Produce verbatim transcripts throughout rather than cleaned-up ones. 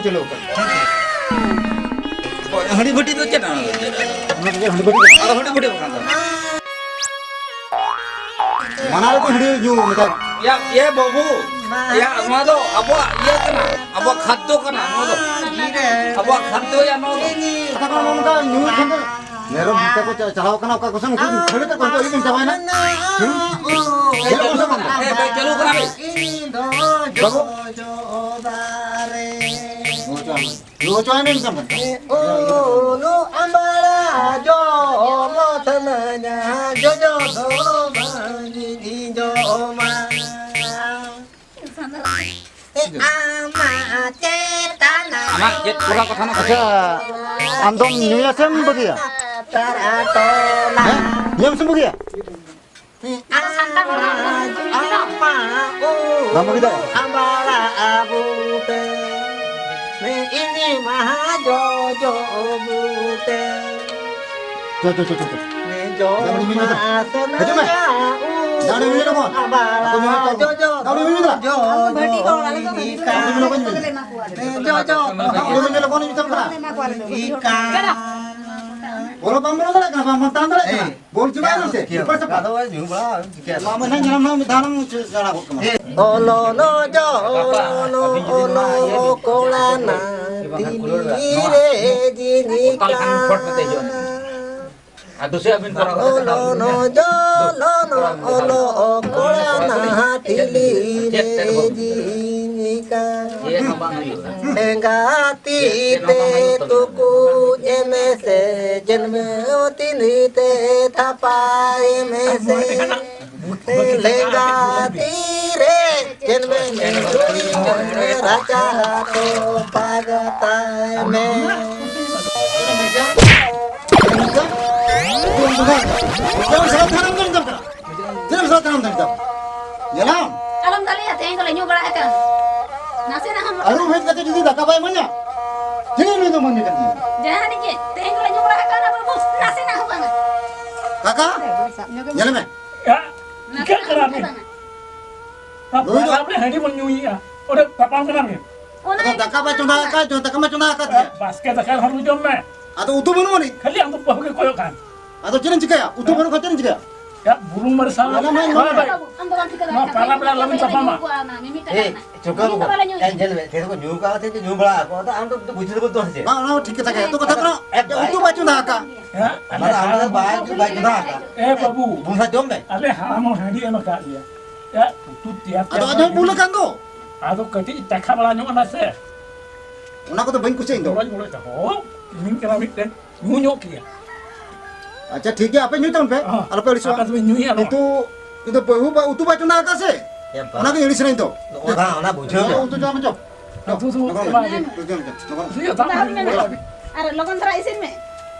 ᱪᱟᱹᱞᱩ ᱟᱠᱟᱱᱟ᱾ ᱦᱟᱺᱰᱤ ᱵᱷᱟᱹᱴᱤ ᱫᱚ ᱪᱮᱫ? ᱚᱱᱟ ᱫᱚ ᱦᱟᱺᱰᱤ ᱵᱷᱟᱹᱴᱤ ᱠᱟᱱᱟ᱾ ᱟᱫᱚ ᱦᱟᱺᱰᱤ ᱵᱷᱟᱹᱴᱤ ᱵᱟᱠᱷᱟᱱ ᱫᱚ᱾ ᱢᱟᱱᱟ ᱨᱮᱠᱚ ᱦᱟᱺᱰᱤ ᱧᱩ ᱢᱮᱛᱟ᱾ ᱭᱟ, ᱮ ᱵᱟᱹᱵᱩ, ᱭᱟ, ᱱᱚᱣᱟ ᱫᱚ ᱟᱵᱚᱣᱟᱜ ᱤᱭᱟᱹ ᱠᱟᱱᱟ, ᱟᱵᱚᱣᱟᱜ ᱠᱷᱟᱫᱽᱫᱚ ᱠᱟᱱᱟ, ᱱᱚᱣᱟ ᱫᱚ ᱟᱵᱚᱣᱟᱜ ᱠᱷᱟᱫᱽᱫᱚ ᱭᱟ, ᱱᱚᱣᱟ ᱫᱚ᱾ ᱠᱟᱛᱷᱟ ᱠᱟᱱᱟ, ᱱᱚᱜᱼᱚ ᱱᱚᱝᱠᱟ ᱧᱩ ᱠᱷᱟᱱ ᱫᱚ ᱢᱮᱨᱚᱢ ᱵᱷᱤᱛᱟᱹ ᱠᱚ ᱪᱟ-, ᱪᱟᱞᱟᱣ ᱠᱟᱱᱟ, ᱚᱠᱟ ᱠᱚᱥᱮᱱ ᱩᱱᱠᱩ ᱠᱷᱟᱹᱲ ᱠᱟᱛᱮ ᱠᱚ ᱚᱱᱛᱮ ᱤᱫᱤ ᱪᱟᱵᱟᱭᱮᱱᱟ᱾ ᱦᱩᱸ? ᱪᱮᱫ ᱠᱚ ᱥᱟᱢᱟᱱ ᱫᱚ? ᱮ, ᱵᱟᱭ ᱪᱟᱹᱞᱩ ᱠᱟᱱᱟ ᱵᱮ? ᱵᱟᱹᱵᱩ? ᱧᱩ ᱦᱚᱪᱚ ᱟᱢ᱾ ᱨᱩᱣᱟᱹ ᱪᱚ ᱟᱭ ᱢᱮ ᱢᱮᱛᱟᱢ ᱠᱟᱱᱟ᱾ ᱩᱞᱩ ᱟᱢᱵᱟᱲᱟ ᱡᱚᱢ ᱥᱟᱱᱟᱧᱟ, ᱡᱚᱡᱚ ᱫᱚ ᱵᱟᱝ ᱤᱧ ᱡᱚᱢᱟ᱾ ᱟᱢᱟᱜ ᱪᱮᱫ ᱠᱚᱨᱟᱣ ᱠᱟᱛᱷᱟ ᱱᱚᱣᱟ? ᱟᱪᱪᱷᱟ, ᱟᱢ ᱫᱚᱢ ᱧᱩᱭᱟ ᱥᱮᱢ ᱵᱟᱹᱜᱤᱭᱟ? ᱦᱮᱸ? ᱧᱩᱭᱟᱢ ᱥᱮᱢ ᱵᱟᱹᱜᱤᱭᱟ? ᱟᱫᱚ ᱥᱟᱱᱛᱟᱲ ᱦᱚᱲ ᱫᱚ ᱵᱟᱝ ᱵᱩᱡᱽ ᱠᱮᱫᱟ᱾ ᱵᱟᱢ ᱵᱩᱡᱽ ᱠᱮᱫᱟ? ᱟᱢᱵᱟᱲᱟ ᱟᱹᱜᱩ ᱯᱮ, ᱤᱧ ᱢᱟ ᱡᱚᱡᱚ ᱵᱩᱴᱟᱹ᱾ ᱪᱚ, ᱪᱚ, ᱪᱚ, ᱪᱚ, ᱪᱚ᱾ ᱡᱚᱢ ᱫᱟᱜ ᱢᱟᱹᱰᱤ ᱧᱩᱭ ᱢᱮ ᱛᱚ᱾ ᱢᱟ ᱦᱤᱡᱩᱜ ᱢᱮ᱾ ᱥᱟᱱᱟᱭᱟ ᱩᱞ ᱫᱟᱜ ᱢᱟᱹᱰᱤ ᱧᱩᱭ ᱛᱟᱵᱚᱱ᱾ ᱟᱢᱵᱟᱲᱟ ᱚᱠᱚᱭ ᱧᱩᱭ ᱛᱟᱵᱚᱱ? ᱡᱚᱡᱚ ᱫᱟᱜ ᱢᱟᱹᱰᱤ ᱧᱩᱭ ᱢᱮ ᱛᱚ᱾ ᱡᱚᱡᱚ ᱵᱷᱟᱹᱴᱤ ᱠᱚ ᱟᱞᱮ ᱫᱚ ᱦᱟᱺᱰᱤ ᱠᱚ ᱤᱠᱟ᱾ ᱫᱟᱜ ᱢᱟᱹᱰᱤ ᱧᱩᱭ ᱛᱟᱵᱚᱱ᱾ ᱡᱚᱡᱚ ᱫᱟᱜ ᱢᱟᱹᱰᱤ ᱧᱩᱭ ᱛᱟᱵᱚᱱ᱾ ᱮᱢᱟ ᱠᱚᱣᱟ ᱞᱮ ᱤᱠᱟ᱾ ᱵᱚᱞᱚ ᱵᱟᱢ ᱵᱚᱞᱚ ᱫᱟᱲᱮᱭᱟᱜ ᱠᱟᱱᱟ, ᱵᱟᱢ ᱛᱟᱲᱟᱢ ᱫᱟᱲᱮᱭᱟᱜ ᱠᱟᱱᱟ᱾ ᱮᱭ᱾ ᱵᱚᱞ ᱪᱟᱵᱟᱭ ᱱᱟ ᱥᱮ? ᱪᱤᱠᱟᱹ? ᱯᱮᱯᱟᱨ ᱪᱟᱯᱟ᱾ ᱟᱫᱚ ᱵᱟᱭ ᱧᱩ ᱵᱟᱲᱟ, ᱪᱤᱠᱟᱹ? ᱢᱟ, ᱢᱟ, ᱱᱟᱦᱟᱜ ᱧᱮᱞᱟᱢ ᱱᱟᱦᱟᱜ ᱢᱤᱫ ᱫᱷᱟᱣ ᱞᱟᱝ ᱪᱮ-, ᱥᱮᱬᱟ ᱜᱚᱫ ᱠᱟᱢᱟ᱾ ᱚᱞᱚᱱᱚ ᱡᱚᱞᱚᱱᱚ ᱠᱚᱲᱟ ᱱᱟᱛᱤᱞᱤ ᱨᱮ ᱡᱤᱱᱤᱠᱟ᱾ ᱟᱨ ᱫᱩᱥᱨᱟ ᱟᱹᱵᱤᱱ ᱠᱚᱨᱟᱣ ᱠᱟᱛᱮ ᱚᱞᱚᱱᱚ ᱡᱚᱞᱚᱱᱚ ᱚᱞᱚᱜ ᱠᱚᱲᱟ ᱱᱟᱛᱤᱞᱤ ᱨᱮ ᱡᱤᱱᱤᱠᱟ᱾ ᱪᱮᱫ ᱦᱚᱸ ᱵᱟᱝ ᱦᱩᱭᱩᱜᱼᱟ᱾ ᱮᱸᱜᱟᱛ ᱛᱤ ᱛᱮ ᱛᱩᱠᱩᱡ ᱮᱢᱮ ᱥᱮ, ᱡᱮᱱᱢᱮ ᱛᱤᱱᱤ ᱛᱮ ᱛᱷᱟᱯᱟᱭ ᱢᱮ ᱥᱮ᱾ ᱞᱮᱸᱜᱟ ᱛᱤ ᱨᱮ ᱡᱮᱱᱢᱮ ᱨᱟᱪᱟ ᱛᱚᱯᱟᱜ ᱛᱟᱭ ᱢᱮ᱾ ᱪᱮᱫ ᱮᱢ ᱥᱟᱞᱟ ᱛᱟᱲᱟᱢ ᱫᱟᱲᱮ ᱛᱟᱢ ᱠᱟᱱᱟ? ᱪᱮᱫ ᱮᱢ ᱥᱟᱞᱟ ᱛᱟᱲᱟᱢ ᱫᱟᱲᱮ ᱛᱟᱢ? ᱧᱮᱞᱟᱢ? ᱟᱞᱚᱢ ᱫᱟᱞᱮᱭᱟ, ᱛᱮᱦᱮᱧ ᱫᱚᱞᱮ ᱧᱩ ᱵᱟᱲᱟ ᱟᱠᱟᱱ᱾ ᱱᱟᱥᱮᱱᱟᱜ ᱦᱚᱸ ᱟᱹᱨᱩᱵ ᱦᱮᱡ ᱠᱟᱛᱮ ᱡᱩᱫᱤ ᱫᱟᱠᱟ ᱵᱟᱭ ᱮᱢᱟᱹᱧᱟ, ᱪᱤᱞᱤ ᱱᱩᱭ ᱫᱚ ᱢᱟᱹᱱᱢᱤ ᱠᱟᱱ ᱜᱮᱭᱟ? ᱡᱟᱦᱟᱸ ᱨᱮᱜᱮ ᱛᱮᱦᱮᱧ ᱫᱚᱞᱮ ᱧᱩ ᱵᱟᱲᱟ ᱟᱠᱟᱱ, ᱵᱟᱹᱵᱩ, ᱱᱟᱥᱮᱱᱟᱜ ᱦᱚᱸ ᱵᱟᱝᱟ᱾ ᱠᱟᱠᱟ, ᱧᱮᱞ ᱢᱮ᱾ ᱭᱟ, ᱱᱟᱥᱮᱱᱟᱜ ᱪᱤᱠᱟᱹᱜ ᱠᱟᱱᱟ ᱦᱚᱸ ᱵᱤᱱ? ᱵᱟᱝᱟ᱾ ᱱᱩᱭ ᱫᱚ ᱟᱯᱮ ᱦᱟᱺᱰᱤ ᱵᱚᱱ ᱧᱩᱭᱮᱜᱼᱟ, ᱚᱸᱰᱮ ᱛᱟᱯᱟᱢ ᱠᱟᱱᱟ ᱵᱤᱱ? ᱟᱫᱚ ᱫᱟᱠᱟ ᱵᱟᱭ ᱪᱚᱸᱫᱟ ᱟᱠᱟᱫ, ᱡᱚ-, ᱫᱟᱠᱟ ᱢᱟ ᱪᱚᱸᱫᱟ ᱟᱠᱟᱫ ᱜᱮᱭᱟ᱾ ᱵᱟᱥᱠᱮ ᱫᱟᱠᱟ ᱦᱚᱸ ᱡᱚᱢ ᱢᱮ᱾ ᱟᱫᱚ ᱩᱛᱩ ᱵᱟᱹᱱᱩᱜ ᱟᱹᱱᱤᱡ᱾ ᱠᱷᱟᱹᱞᱤ ᱟᱢ ᱫᱚ ᱵᱟᱹᱦᱩ ᱜᱮ ᱠᱚᱭᱚᱜ ᱠᱟᱱ᱾ ᱟᱫᱚ ᱪᱮᱫ ᱮᱢ ᱪᱤᱠᱟᱹᱭᱟ? ᱩᱛᱩ ᱵᱟᱹᱱᱩᱜ ᱠᱷᱟᱱ ᱪᱮᱫ ᱮᱢ ᱪᱤᱠᱟᱹᱭᱟ? ᱭᱟ, ᱵᱩᱞᱩᱝ ᱢᱟᱹᱨᱤᱪ ᱥᱟᱶ ᱚᱱᱟ ᱢᱟ ᱦᱳᱭ, ᱦᱳᱭ᱾ ᱟᱢ ᱫᱚ ᱵᱟᱢ ᱴᱷᱤᱠᱟᱹ ᱫᱟᱲᱮᱭᱟᱜ ᱱᱚᱣᱟ ᱠᱟᱱᱟ᱾ ᱯᱟᱨᱟᱵᱽ ᱨᱮ ᱟᱞᱚᱢ ᱪᱟᱯᱟᱢᱟ᱾ ᱮᱭ, ᱪᱚᱠᱟ ᱵᱟᱹᱵᱩ, ᱮ, ᱧᱮᱞ ᱢᱮ, ᱛᱮᱦᱮᱧ ᱠᱚ ᱧᱩ ᱠᱟᱜᱼᱟ, ᱛᱮᱦᱮᱧ ᱠᱚ ᱧᱩ ᱵᱟᱲᱟ ᱟᱠᱚ, ᱟᱫᱚ ᱟᱢ ᱫᱚ ᱵᱩᱡᱷᱟᱹᱣ ᱵᱟᱹᱱᱩᱜ ᱛᱟᱢᱟ ᱥᱮ ᱪᱮᱫ? ᱵᱟᱝ, ᱚᱱᱟ ᱦᱚᱸ ᱴᱷᱤᱠ ᱠᱟᱛᱷᱟ ᱜᱮ᱾ ᱛᱚ ᱠᱟᱛᱷᱟ ᱠᱟᱱᱟ, ᱮ, ᱩᱛᱩ ᱵᱟᱭ ᱪᱚᱸᱫᱟ ᱟᱠᱟᱫ᱾ ᱦᱮᱸ? ᱚᱱᱟ ᱫᱚ ᱟᱢ ᱫᱚ ᱵᱟᱭ, ᱵᱟᱭ ᱪᱚᱸᱫᱟ ᱟᱠᱟᱫ᱾ ᱮ ᱵᱟᱹᱵᱩ, ᱵᱩᱞ ᱥᱟᱶ ᱡᱚᱢ ᱢᱮ᱾ ᱟᱞᱮ ᱦᱟᱲᱟᱢ ᱦᱚᱸ ᱦᱟᱺᱰᱤ ᱮᱢ ᱟᱠᱟᱫ ᱞᱮᱭᱟ᱾ ᱮ, ᱩᱛᱩ ᱛᱮᱭᱟᱨ ᱟᱫᱚ ᱛᱮᱭᱟᱨ ᱟᱡ ᱦᱚᱸᱭ ᱵᱩᱞ ᱟᱠᱟᱱ ᱫᱚ᱾ ᱟᱫᱚ ᱠᱟᱹᱴᱤᱡ ᱪᱟᱠᱷᱟ ᱵᱟᱲᱟ ᱧᱚᱜ ᱮᱱᱟ ᱥᱮ᱾ ᱚᱱᱟ ᱠᱚᱫᱚ ᱵᱟᱹᱧ ᱠᱩᱥᱤᱭᱟᱜ ᱤᱧ ᱫᱚ᱾ ᱵᱚᱲᱚᱧ ᱵᱚᱲᱚ ᱦᱚᱸ, ᱤᱧ ᱠᱟᱱᱟ ᱢᱤᱫᱴᱮᱱ᱾ ᱧᱩ ᱧᱚᱜ ᱠᱮᱭᱟ᱾ ᱟᱪᱪᱷᱟ, ᱴᱷᱤᱠ ᱜᱮᱭᱟ, ᱟᱯᱮ ᱧᱩᱭ ᱛᱟᱵᱚᱱ ᱯᱮ, ᱦᱚᱸ, ᱟᱞᱚᱯᱮ ᱟᱹᱲᱤᱥᱚᱜᱼᱟ᱾ ᱟᱯᱮ ᱫᱚᱯᱮ ᱧᱩᱭᱟ, ᱱᱚᱣᱟ᱾ ᱠᱤᱱᱛᱩ ᱤᱧ ᱫᱚ ᱵᱟᱹᱦᱩ ᱵᱟ ᱩᱛᱩ ᱵᱟᱭ ᱪᱚᱸᱫᱟ ᱟᱠᱟᱫ ᱥᱮ, ᱮ ᱵᱟ᱾ ᱚᱱᱟᱜᱤᱧ ᱟᱹᱲᱤᱥ ᱮᱱᱟ ᱤᱧ ᱫᱚ᱾ ᱚᱱᱟ, ᱚᱱᱟ ᱵᱩᱡᱷᱟᱹᱣ ᱢᱮ᱾ ᱩᱛᱩ ᱡᱚᱢ ᱦᱚᱪᱚ᱾ ᱩᱛᱩ ᱫᱚ ᱞᱚᱜᱚᱱ, ᱮᱢᱟ ᱫᱮ᱾ ᱩᱛᱩ ᱡᱚᱢ ᱦᱚᱪᱚ, ᱞᱚᱜᱚᱱ᱾ ᱩᱛᱩ ᱫᱚ ᱛᱟᱦᱚᱞᱮ ᱢᱮ᱾ ᱟᱨ ᱞᱚᱜᱚᱱ ᱫᱷᱟᱨᱟ ᱤᱥᱤᱱ ᱢᱮ᱾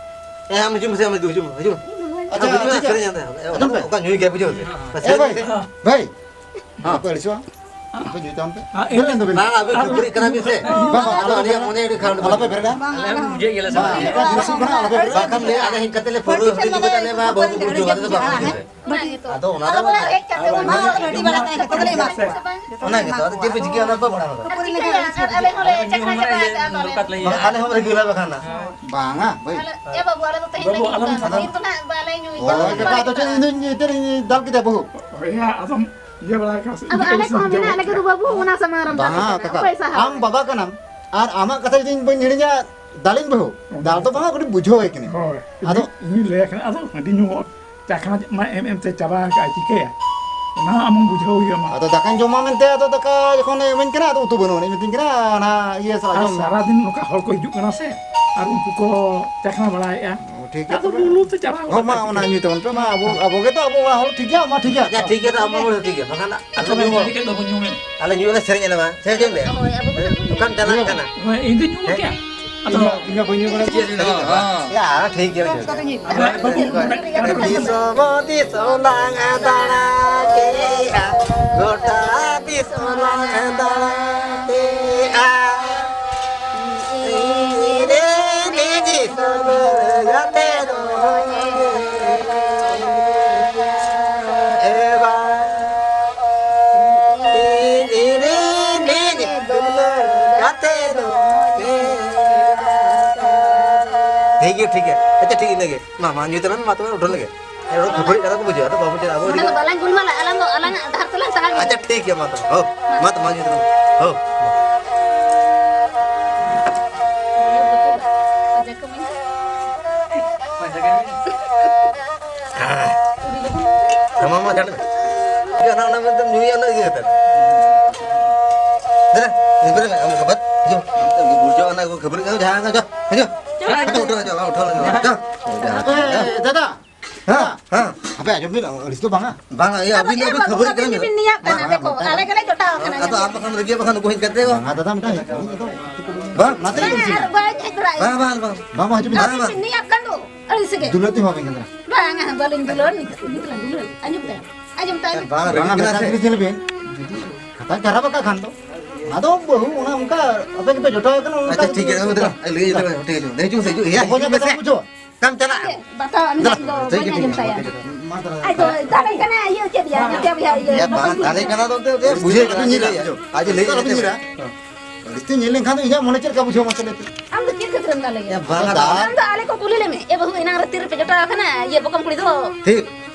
ᱮ, ᱟᱢ ᱦᱤᱡᱩᱜ ᱢᱮᱥᱮ, ᱟᱢ ᱦᱤᱡᱩᱜ, ᱦᱤᱡᱩᱜ ᱢᱮ, ᱦᱤᱡᱩᱜ ᱢᱮ᱾ ᱟᱪᱪᱷᱟ, ᱟᱢ ᱦᱤᱡᱩᱜ ᱢᱮ, ᱟᱪᱪᱷᱟ, ᱥᱮᱨᱮᱧ ᱟᱸᱡᱚᱢ ᱢᱮ᱾ ᱟᱸᱡᱚᱢ ᱯᱮ᱾ ᱚᱠᱟ ᱧᱩᱭ ᱜᱮᱭᱟ, ᱵᱩᱡᱷᱟᱹᱣ ᱥᱮ? ᱮ ᱵᱷᱟᱹᱭ, ᱵᱷᱟᱹᱭ, ᱦᱮᱸ᱾ ᱟᱯᱮ ᱟᱹᱲᱤᱥᱚᱜᱼᱟ? ᱟᱯᱮ ᱧᱩᱭ ᱛᱟᱵᱚᱱ ᱯᱮ᱾ ᱦᱮᱸ, ᱵᱮᱨᱮᱫ ᱮᱱ ᱛᱟᱵᱮᱱᱟ᱾ ᱟᱨ ᱠᱩᱲᱤ ᱠᱟᱱᱟ ᱵᱤᱱ ᱥᱮ? ᱵᱟᱝ, ᱵᱟᱝ, ᱟᱫᱚ ᱟᱹᱞᱤᱧᱟᱜ ᱢᱚᱱᱮ ᱟᱹᱰᱤ ᱠᱷᱟᱨᱟᱯ ᱟᱞᱚᱯᱮ ᱵᱮᱨᱮᱫᱟ᱾ ᱟᱞᱮ ᱦᱚᱸ ᱵᱩᱡᱷᱟᱹᱣ ᱜᱮᱭᱟ ᱞᱮ ᱥᱮ᱾ ᱵᱟᱝ, ᱟᱞᱮ ᱦᱚᱸ ᱵᱩᱡᱷᱟᱹᱣ ᱜᱮᱭᱟ᱾ ᱵᱟᱠᱷᱟᱱ ᱞᱟᱹᱭᱟ, ᱟᱞᱮ ᱦᱮᱡ ᱠᱟᱛᱮ ᱞᱮ ᱯᱟᱹᱣᱨᱟᱹ ᱦᱟᱺᱰᱤ ᱧᱩ ᱠᱟᱛᱮ ᱟᱞᱮ ᱢᱟ ᱵᱟᱹᱦᱩ ᱠᱚ ᱵᱩᱡᱷᱟᱹᱣ, ᱟᱞᱮ ᱫᱚ ᱵᱟᱝ ᱵᱩᱡᱷᱟᱹᱣ ᱥᱮ᱾ ᱟᱫᱚ ᱚᱱᱟ ᱫᱚ ᱚᱱᱟ ᱜᱮ ᱛᱚ, ᱟᱫᱚ ᱪᱮᱫ ᱯᱮ ᱪᱤᱠᱟᱹᱭᱟ ᱚᱱᱟ ᱠᱚ ᱵᱟᱲᱟᱭ ᱦᱚᱲ᱾ ᱟᱞᱮ ᱦᱚᱸ ᱨᱮᱜᱩᱞᱟᱨ ᱵᱟᱠᱷᱟᱱ ᱱᱟ᱾ ᱵᱟᱝᱟ, ᱵᱷᱟᱹᱭ᱾ ᱮ ᱵᱟᱹᱵᱩ, ᱟᱞᱮ ᱫᱚ ᱛᱮᱦᱮᱧ ᱵᱟᱹᱵᱩ, ᱫᱚ ᱟᱞᱚᱢ ᱱᱟᱜ ᱵᱟᱞᱮ ᱧᱩᱭ ᱦᱳᱭ, ᱠᱟᱠᱟ, ᱟᱫᱚ ᱪᱮᱫ ᱤᱧ ᱫᱩᱧ ᱤᱭᱟᱹ ᱫᱟᱞ ᱠᱮᱫᱟ ᱵᱟᱹᱦᱩ᱾ ᱦᱳᱭ, ᱟᱫᱚᱢ ᱤᱭᱟᱹ ᱵᱟᱲᱟᱭ ᱠᱟᱱᱟ ᱥᱮ ᱟᱫᱚ ᱤᱭᱟᱹ ᱟᱞᱮ ᱠᱚᱦᱚᱸ ᱤᱭᱟᱹ ᱢᱮᱱᱟᱜ ᱞᱮᱜᱮ ᱫᱚ ᱵᱟᱹᱵᱩ, ᱚᱱᱟ ᱥᱟᱢᱟᱝ ᱨᱮᱢ ᱫᱟᱞ ᱵᱟᱝᱟ ᱠᱟᱠᱟ, ᱚᱠᱚᱭ ᱥᱟᱦᱟᱣᱟ? ᱟᱢ ᱵᱟᱵᱟ ᱠᱟᱱᱟᱢ, ᱟᱨ ᱟᱢᱟᱜ ᱠᱟᱛᱷᱟ ᱡᱩᱫᱤ ᱵᱟᱹᱧ ᱦᱤᱲᱤᱧᱟ, ᱫᱟᱞᱤᱧ ᱵᱟᱹᱦᱩ᱾ ᱫᱟᱞ ᱫᱚ ᱵᱟᱝᱟ, ᱠᱟᱹᱴᱤᱡ ᱵᱩᱡᱷᱟᱹᱣ ᱟᱭ ᱠᱟᱹᱱᱟᱹᱧ᱾ ᱦᱳᱭ, ᱟᱫᱚ ᱤᱧ, ᱤᱧ ᱞᱟᱹᱭ ᱟᱭ ᱠᱟᱱᱟ, ᱟᱫᱚ ᱦᱟᱺᱰᱤ ᱧᱩ ᱦᱚᱲ᱾ ᱪᱟᱠᱷᱱᱟ ᱢᱟ ᱮᱢ ᱮᱢ ᱛᱮ ᱪᱟᱵᱟ ᱟᱠᱟᱫᱼᱟ, ᱪᱤᱠᱟᱹᱭᱟ? ᱚᱱᱟ ᱦᱚᱸ ᱟᱢ ᱵᱩᱡᱷᱟᱹᱣ ᱦᱩᱭ ᱟᱢᱟ᱾ ᱟᱫᱚ ᱫᱟᱠᱟᱧ ᱡᱚᱢᱟ ᱢᱮᱱᱛᱮ, ᱟᱫᱚ ᱫᱟᱠᱟ ᱡᱚᱠᱷᱚᱱᱮ ᱤᱢᱟᱹᱧ ᱠᱟᱱᱟ, ᱟᱫᱚ ᱩᱛᱩ ᱵᱟᱹᱱᱩᱜ ᱟᱹᱱᱤᱡ, ᱢᱤᱛᱟᱹᱧ ᱠᱟᱱᱟ, "ᱚᱱᱟ ᱤᱭᱟᱹ ᱥᱟᱞᱟᱜ ᱟᱨ ᱡᱚᱢ ᱢᱮ᱾" ᱥᱟᱨᱟᱫᱤᱱ ᱱᱚᱝᱠᱟ ᱦᱚᱲ ᱠᱚ ᱦᱤᱡᱩᱜ ᱠᱟᱱᱟ ᱥᱮ, ᱟᱨ ᱩᱱᱠᱩ ᱠᱚ ᱪᱟᱠᱷᱱᱟ ᱵᱟᱲᱟᱭᱮᱫᱼᱟ᱾ ᱚ, ᱴᱷᱤᱠ ᱜᱮᱭᱟ ᱟᱫᱚ ᱛᱚᱵᱮ᱾ ᱵᱩᱞᱩ ᱛᱮ ᱪᱟᱵᱟ ᱦᱚᱸ, ᱢᱟ, ᱜᱚᱫᱚᱜ ᱚᱱᱟ ᱠᱟᱱᱟ᱾ ᱧᱩᱭ ᱛᱟᱵᱚᱱ ᱯᱮ, ᱢᱟ, ᱟᱵᱚ, ᱟᱵᱚ ᱜᱮ ᱛᱚ, ᱟᱵᱚ ᱚᱲᱟᱜ ᱦᱚᱲ, ᱴᱷᱤᱠ ᱜᱮᱭᱟ, ᱢᱟ, ᱴᱷᱤᱠ ᱜᱮᱭᱟ᱾ ᱟᱪᱪᱷᱟ, ᱴᱷᱤᱠ ᱜᱮᱭᱟ, ᱛᱚ ᱟᱢ ᱢᱟ ᱵᱚᱞᱮ ᱴᱷᱤᱠ ᱜᱮᱭᱟ, ᱵᱟᱠᱷᱟᱱ ᱟᱞᱮ ᱟᱪᱪᱷᱟ, ᱧᱩ ᱢᱟ, ᱦᱚᱲ, ᱮᱱᱮᱡ ᱠᱟᱹᱡ ᱫᱚ ᱵᱚᱱ ᱧᱩ ᱢᱮ᱾ ᱟᱞᱮ ᱧᱩ ᱞᱮ ᱥᱮᱨᱮᱧ ᱟᱞᱮ ᱢᱟ, ᱥᱮ ᱪᱮᱫ ᱮᱢ ᱞᱟᱹᱭᱟ? ᱦᱳᱭ, ᱟᱵᱚ ᱫᱚ ᱚᱠᱟᱢ ᱪᱟᱞᱟᱜ ᱠᱟᱱᱟ? ᱦᱳᱭ, ᱤᱧ ᱫᱚ ᱧᱩ ᱦᱮᱸ? ᱠᱮᱭᱟ᱾ ᱤᱧ ᱢᱟ, ᱤᱧ ᱢᱟ ᱵᱟᱹᱧ ᱧᱩ ᱵᱟᱲᱟ ᱠᱮᱫᱟ᱾ ᱪᱮᱫ ᱮᱢ ᱞᱟᱹᱭᱟ? ᱦᱮᱸ᱾ ᱭᱟ, ᱴᱷᱤᱠ ᱜᱮᱭᱟ, ᱴᱷᱤᱠ ᱜᱮᱭᱟ᱾ ᱟᱵᱚ ᱫᱚ ᱫᱤᱥᱚᱢ, ᱫᱤᱥᱚᱢ ᱞᱟᱝ ᱫᱟᱬᱟ ᱠᱮᱜᱼᱟ, ᱜᱚᱴᱟ ᱫᱤᱥᱚᱢ ᱞᱟᱝ ᱫᱟᱬᱟ ᱠᱮᱜᱼᱟ᱾ ᱤᱧ ᱨᱮᱱ ᱫᱤᱥᱚᱢ ᱜᱟᱛᱮ ᱫᱚ ᱮ ᱵᱟ, ᱤᱧ ᱨᱮᱱ ᱫᱤᱥᱚᱢ ᱴᱷᱤᱠ ᱜᱮᱭᱟ, ᱴᱷᱤᱠ ᱜᱮᱭᱟ᱾ ᱟᱪᱪᱷᱟ, ᱴᱷᱤᱠ, ᱤᱱᱟᱹ ᱜᱮ᱾ ᱢᱟ, ᱢᱟ, ᱧᱩᱭ ᱛᱟᱞᱟᱝ ᱢᱮ, ᱢᱟ ᱛᱚᱵᱮ, ᱩᱰᱷᱟᱹᱣ ᱞᱮᱜᱮ᱾ ᱮ, ᱚᱱᱟ ᱠᱷᱟᱹᱯᱟᱹᱨᱤ ᱠᱟᱛᱷᱟ ᱠᱚ ᱵᱩᱡᱷᱟᱹᱣᱟ, ᱟᱫᱚ ᱵᱟᱵᱚᱱ ᱪᱟᱞᱟᱜᱼᱟ, ᱟᱵᱚ ᱱᱚᱰᱮ ᱤᱫᱤ ᱫᱚ ᱠᱟᱛᱮ᱾ ᱵᱟᱞᱟᱝ ᱜᱩᱞᱢᱟᱞᱟ, ᱟᱞᱟᱝ ᱫᱚ, ᱟᱞᱟᱝᱟᱜ ᱰᱟᱦᱟᱨ ᱛᱮᱞᱟᱝ ᱛᱟᱲᱟᱢ ᱤᱫᱤᱭᱟ᱾ ᱟᱪᱪᱷᱟ, ᱴᱷᱤᱠ ᱜᱮᱭᱟ, ᱢᱟ ᱛᱚᱵᱮ᱾ ᱦᱳ, ᱢᱟ ᱛᱚᱵᱮ, ᱢᱟ, ᱧᱩᱭ ᱛᱟᱞᱟᱝ ᱢᱮ᱾ ᱦᱳ, ᱢᱟ᱾ ᱦᱮᱸ, ᱢᱟ, ᱢᱟ, ᱪᱟᱞᱟᱜ ᱢᱮ᱾ ᱤᱭᱟᱹ, ᱚᱱᱟ, ᱚᱱᱟ ᱢᱮᱱᱛᱮᱢ ᱧᱩᱭᱟ, ᱚᱱᱟ ᱤᱭᱟᱹ ᱠᱟᱛᱮ᱾ ᱫᱮᱞᱟ, ᱤᱭᱟᱹ ᱠᱚᱨᱮ ᱢᱮ, ᱟᱢ ᱠᱷᱟᱵᱟᱨ᱾ ᱦᱤᱡᱩᱜ, ᱟᱢ ᱛᱮᱢ ᱵᱩᱡᱷᱟᱹᱣᱟ, ᱚᱱᱟ ᱠᱚ ᱠᱷᱟᱹᱯᱟᱹᱨᱤ ᱠᱟᱱᱟ, ᱡᱟᱦᱟᱸ, ᱡᱟᱦᱟᱸ, ᱦᱤᱡᱩᱜ᱾ ᱦᱤᱡᱩᱜ, ᱩᱴᱷᱟᱹᱣ, ᱩᱴᱷᱟᱹᱣ, ᱩᱴᱷᱟᱹᱣ, ᱩᱴᱷᱟᱹᱣ᱾ ᱮ, ᱫᱟᱫᱟ᱾ ᱦᱮᱸ, ᱦᱮᱸ᱾ ᱟᱯᱮ ᱟᱸᱡᱚᱢ ᱵᱤᱱ, ᱟᱹᱲᱤᱥ ᱫᱚ ᱵᱟᱝᱟ᱾ ᱵᱟᱝᱟ, ᱤᱭᱟᱹ, ᱟᱹᱵᱤᱱ ᱫᱚ ᱟᱹᱵᱤᱱ ᱠᱷᱟᱹᱯᱟᱹᱨᱤ ᱠᱟᱱᱟ ᱵᱤᱱ᱾ ᱵᱤᱱ ᱱᱤᱭᱟᱜ ᱠᱟᱱᱟ, ᱵᱟᱝ, ᱫᱮᱠᱷᱚ, ᱵᱟᱝ, ᱟᱞᱮ ᱜᱮᱞᱮ ᱡᱚᱴᱟᱣ ᱠᱟᱱᱟ, ᱟᱫᱚ ᱧᱮᱞ ᱟᱢ ᱯᱮ᱾ ᱵᱟᱠᱷᱟᱱ ᱨᱟᱹᱜᱤ, ᱵᱟᱠᱷᱟᱱ ᱩᱱᱠᱩ ᱦᱮᱡ ᱠᱟᱛᱮ ᱠᱚ᱾ ᱵᱟᱝᱟ, ᱫᱟᱫᱟ, ᱢᱤᱫᱴᱟᱝ ᱵᱟᱝ, ᱱᱟᱛᱮ ᱵᱟᱝ, ᱟᱨ ᱵᱟᱭ ᱦᱮᱡ ᱵᱟᱲᱟᱜᱼᱟ᱾ ᱵᱟᱝ, ᱵᱟᱝ, ᱵᱟᱝ᱾ ᱵᱟᱝ, ᱵᱟᱝ, ᱦᱤᱡᱩᱜ ᱵᱤᱱ᱾ ᱵᱟᱝ, ᱵᱟᱝ᱾ ᱱᱤᱭᱟᱜ ᱠᱟᱱ ᱫᱚ, ᱟᱹᱲᱤᱥ ᱜᱮ᱾ ᱫᱩᱞᱟᱹᱲ ᱛᱮ ᱦᱚᱦᱚ ᱟᱵᱮᱱ ᱠᱟᱱᱟ᱾ ᱵᱟᱝᱟ, ᱵᱟᱹᱞᱤᱧ ᱫᱩᱞᱟᱹᱲ, ᱱᱤᱛᱚᱜ, ᱱᱤᱛᱚᱜ ᱞᱟᱝ ᱫᱩᱞᱟᱹᱲ᱾ ᱟᱸᱡᱚᱢ ᱯᱮ, ᱟᱸᱡᱚᱢ ᱛᱟᱭ ᱢᱮ᱾ ᱵᱟᱝ, ᱵᱟᱝᱟ, ᱨᱟᱹᱜᱤ ᱠᱟᱱᱟ ᱢᱤᱫᱴᱟᱝ ᱥᱮ᱾ ᱡᱤᱱᱤᱥ ᱧᱮᱞ ᱵᱤᱱ, ᱡᱩᱫᱤ ᱠᱟᱛᱷᱟ ᱠᱷᱟᱨᱟᱯ ᱟᱠᱟᱫ ᱠᱷᱟᱱ ᱫᱚ, ᱟᱫᱚ ᱵᱟᱹᱦᱩ ᱚᱱᱟ ᱚᱱᱠᱟ ᱟᱯᱮ ᱜᱮᱯᱮ ᱡᱚᱴᱟᱣ ᱠᱟᱱᱟ, ᱚᱱᱠᱟ ᱟᱪᱪᱷᱟ, ᱴᱷᱤᱠ ᱜᱮᱭᱟ, ᱫᱮᱞᱟ, ᱞᱟᱹᱭ ᱫᱮᱞᱟ, ᱴᱷᱤᱠ ᱜᱮᱭᱟ, ᱦᱤᱡᱩᱜ ᱢᱮᱥᱮ, ᱦᱤᱡᱩᱜ, ᱦᱮᱸ, ᱵᱚᱠᱚᱧ ᱦᱤᱡᱩᱜ ᱢᱮᱥᱮ᱾ ᱵᱟᱠᱚ ᱵᱩᱡᱷᱟᱹᱣᱟ᱾ ᱠᱟᱢ ᱪᱟᱞᱟᱜ᱾ ᱵᱟᱛᱟᱣ, ᱟᱢ ᱫᱮᱞᱟ, ᱫᱚ ᱴᱷᱤᱠ ᱜᱮᱭᱟ, ᱵᱟᱹᱧ ᱴᱷᱤᱠ ᱟᱸᱡᱚᱢ ᱜᱮᱭᱟ, ᱛᱟᱭᱟ᱾ ᱴᱷᱤᱠ ᱜᱮᱭᱟ, ᱴᱷᱤᱠ ᱜᱮᱭᱟ᱾ ᱟᱡ ᱫᱚ ᱫᱟᱲᱮ ᱠᱟᱱᱟ, ᱤᱭᱟᱹ ᱪᱮᱫ ᱭᱟ, ᱡᱚᱛᱚ ᱵᱩᱡᱷᱟᱹᱣ ᱠᱟᱱᱟ᱾ ᱮ, ᱵᱟᱝ, ᱫᱟᱲᱮ ᱠᱟᱱᱟ ᱫᱚ ᱮᱱᱛᱮᱫ ᱵᱩᱡᱷᱟᱹᱣ ᱠᱟᱱᱟ, ᱟᱡ ᱮ ᱞᱟᱹᱭ ᱮᱫᱟ, ᱟᱞᱚᱵᱤᱱ ᱧᱤᱨᱟ᱾ ᱦᱮᱸ᱾ ᱟᱹᱲᱤᱥ ᱛᱮ ᱧᱮᱞ ᱞᱮᱱᱠᱷᱟᱱ ᱫᱚ ᱤᱧᱟᱜ ᱢᱚᱱᱮ ᱪᱮᱫ ᱞᱮᱠᱟ ᱵᱩᱡᱷᱟᱹᱣ ᱢᱟᱥᱮ ᱞᱟᱹᱭ ᱯᱮ? ᱟᱢ ᱫᱚ ᱪᱮᱫ ᱠᱷᱟᱹᱛᱤᱨᱮᱢ ᱫᱟᱞᱮᱭᱟ? ᱮ, ᱵᱟᱝᱟ, ᱫᱟᱞ᱾ ᱟᱢ ᱫᱚ ᱟᱞᱮ ᱠᱚ ᱠᱩᱞᱤ ᱞᱮᱢᱮ, ᱮ ᱵᱟᱹᱦᱩ, ᱮᱱᱟᱝ ᱨᱮ ᱛᱤᱨᱮᱯᱮ ᱡᱚᱴᱟᱣ ᱟᱠᱟᱱᱟ? ᱤᱭᱟᱹ ᱵᱚᱠᱚᱢ ᱠᱩᱲᱤ ᱫᱚ᱾ ᱴᱷᱤᱠ᱾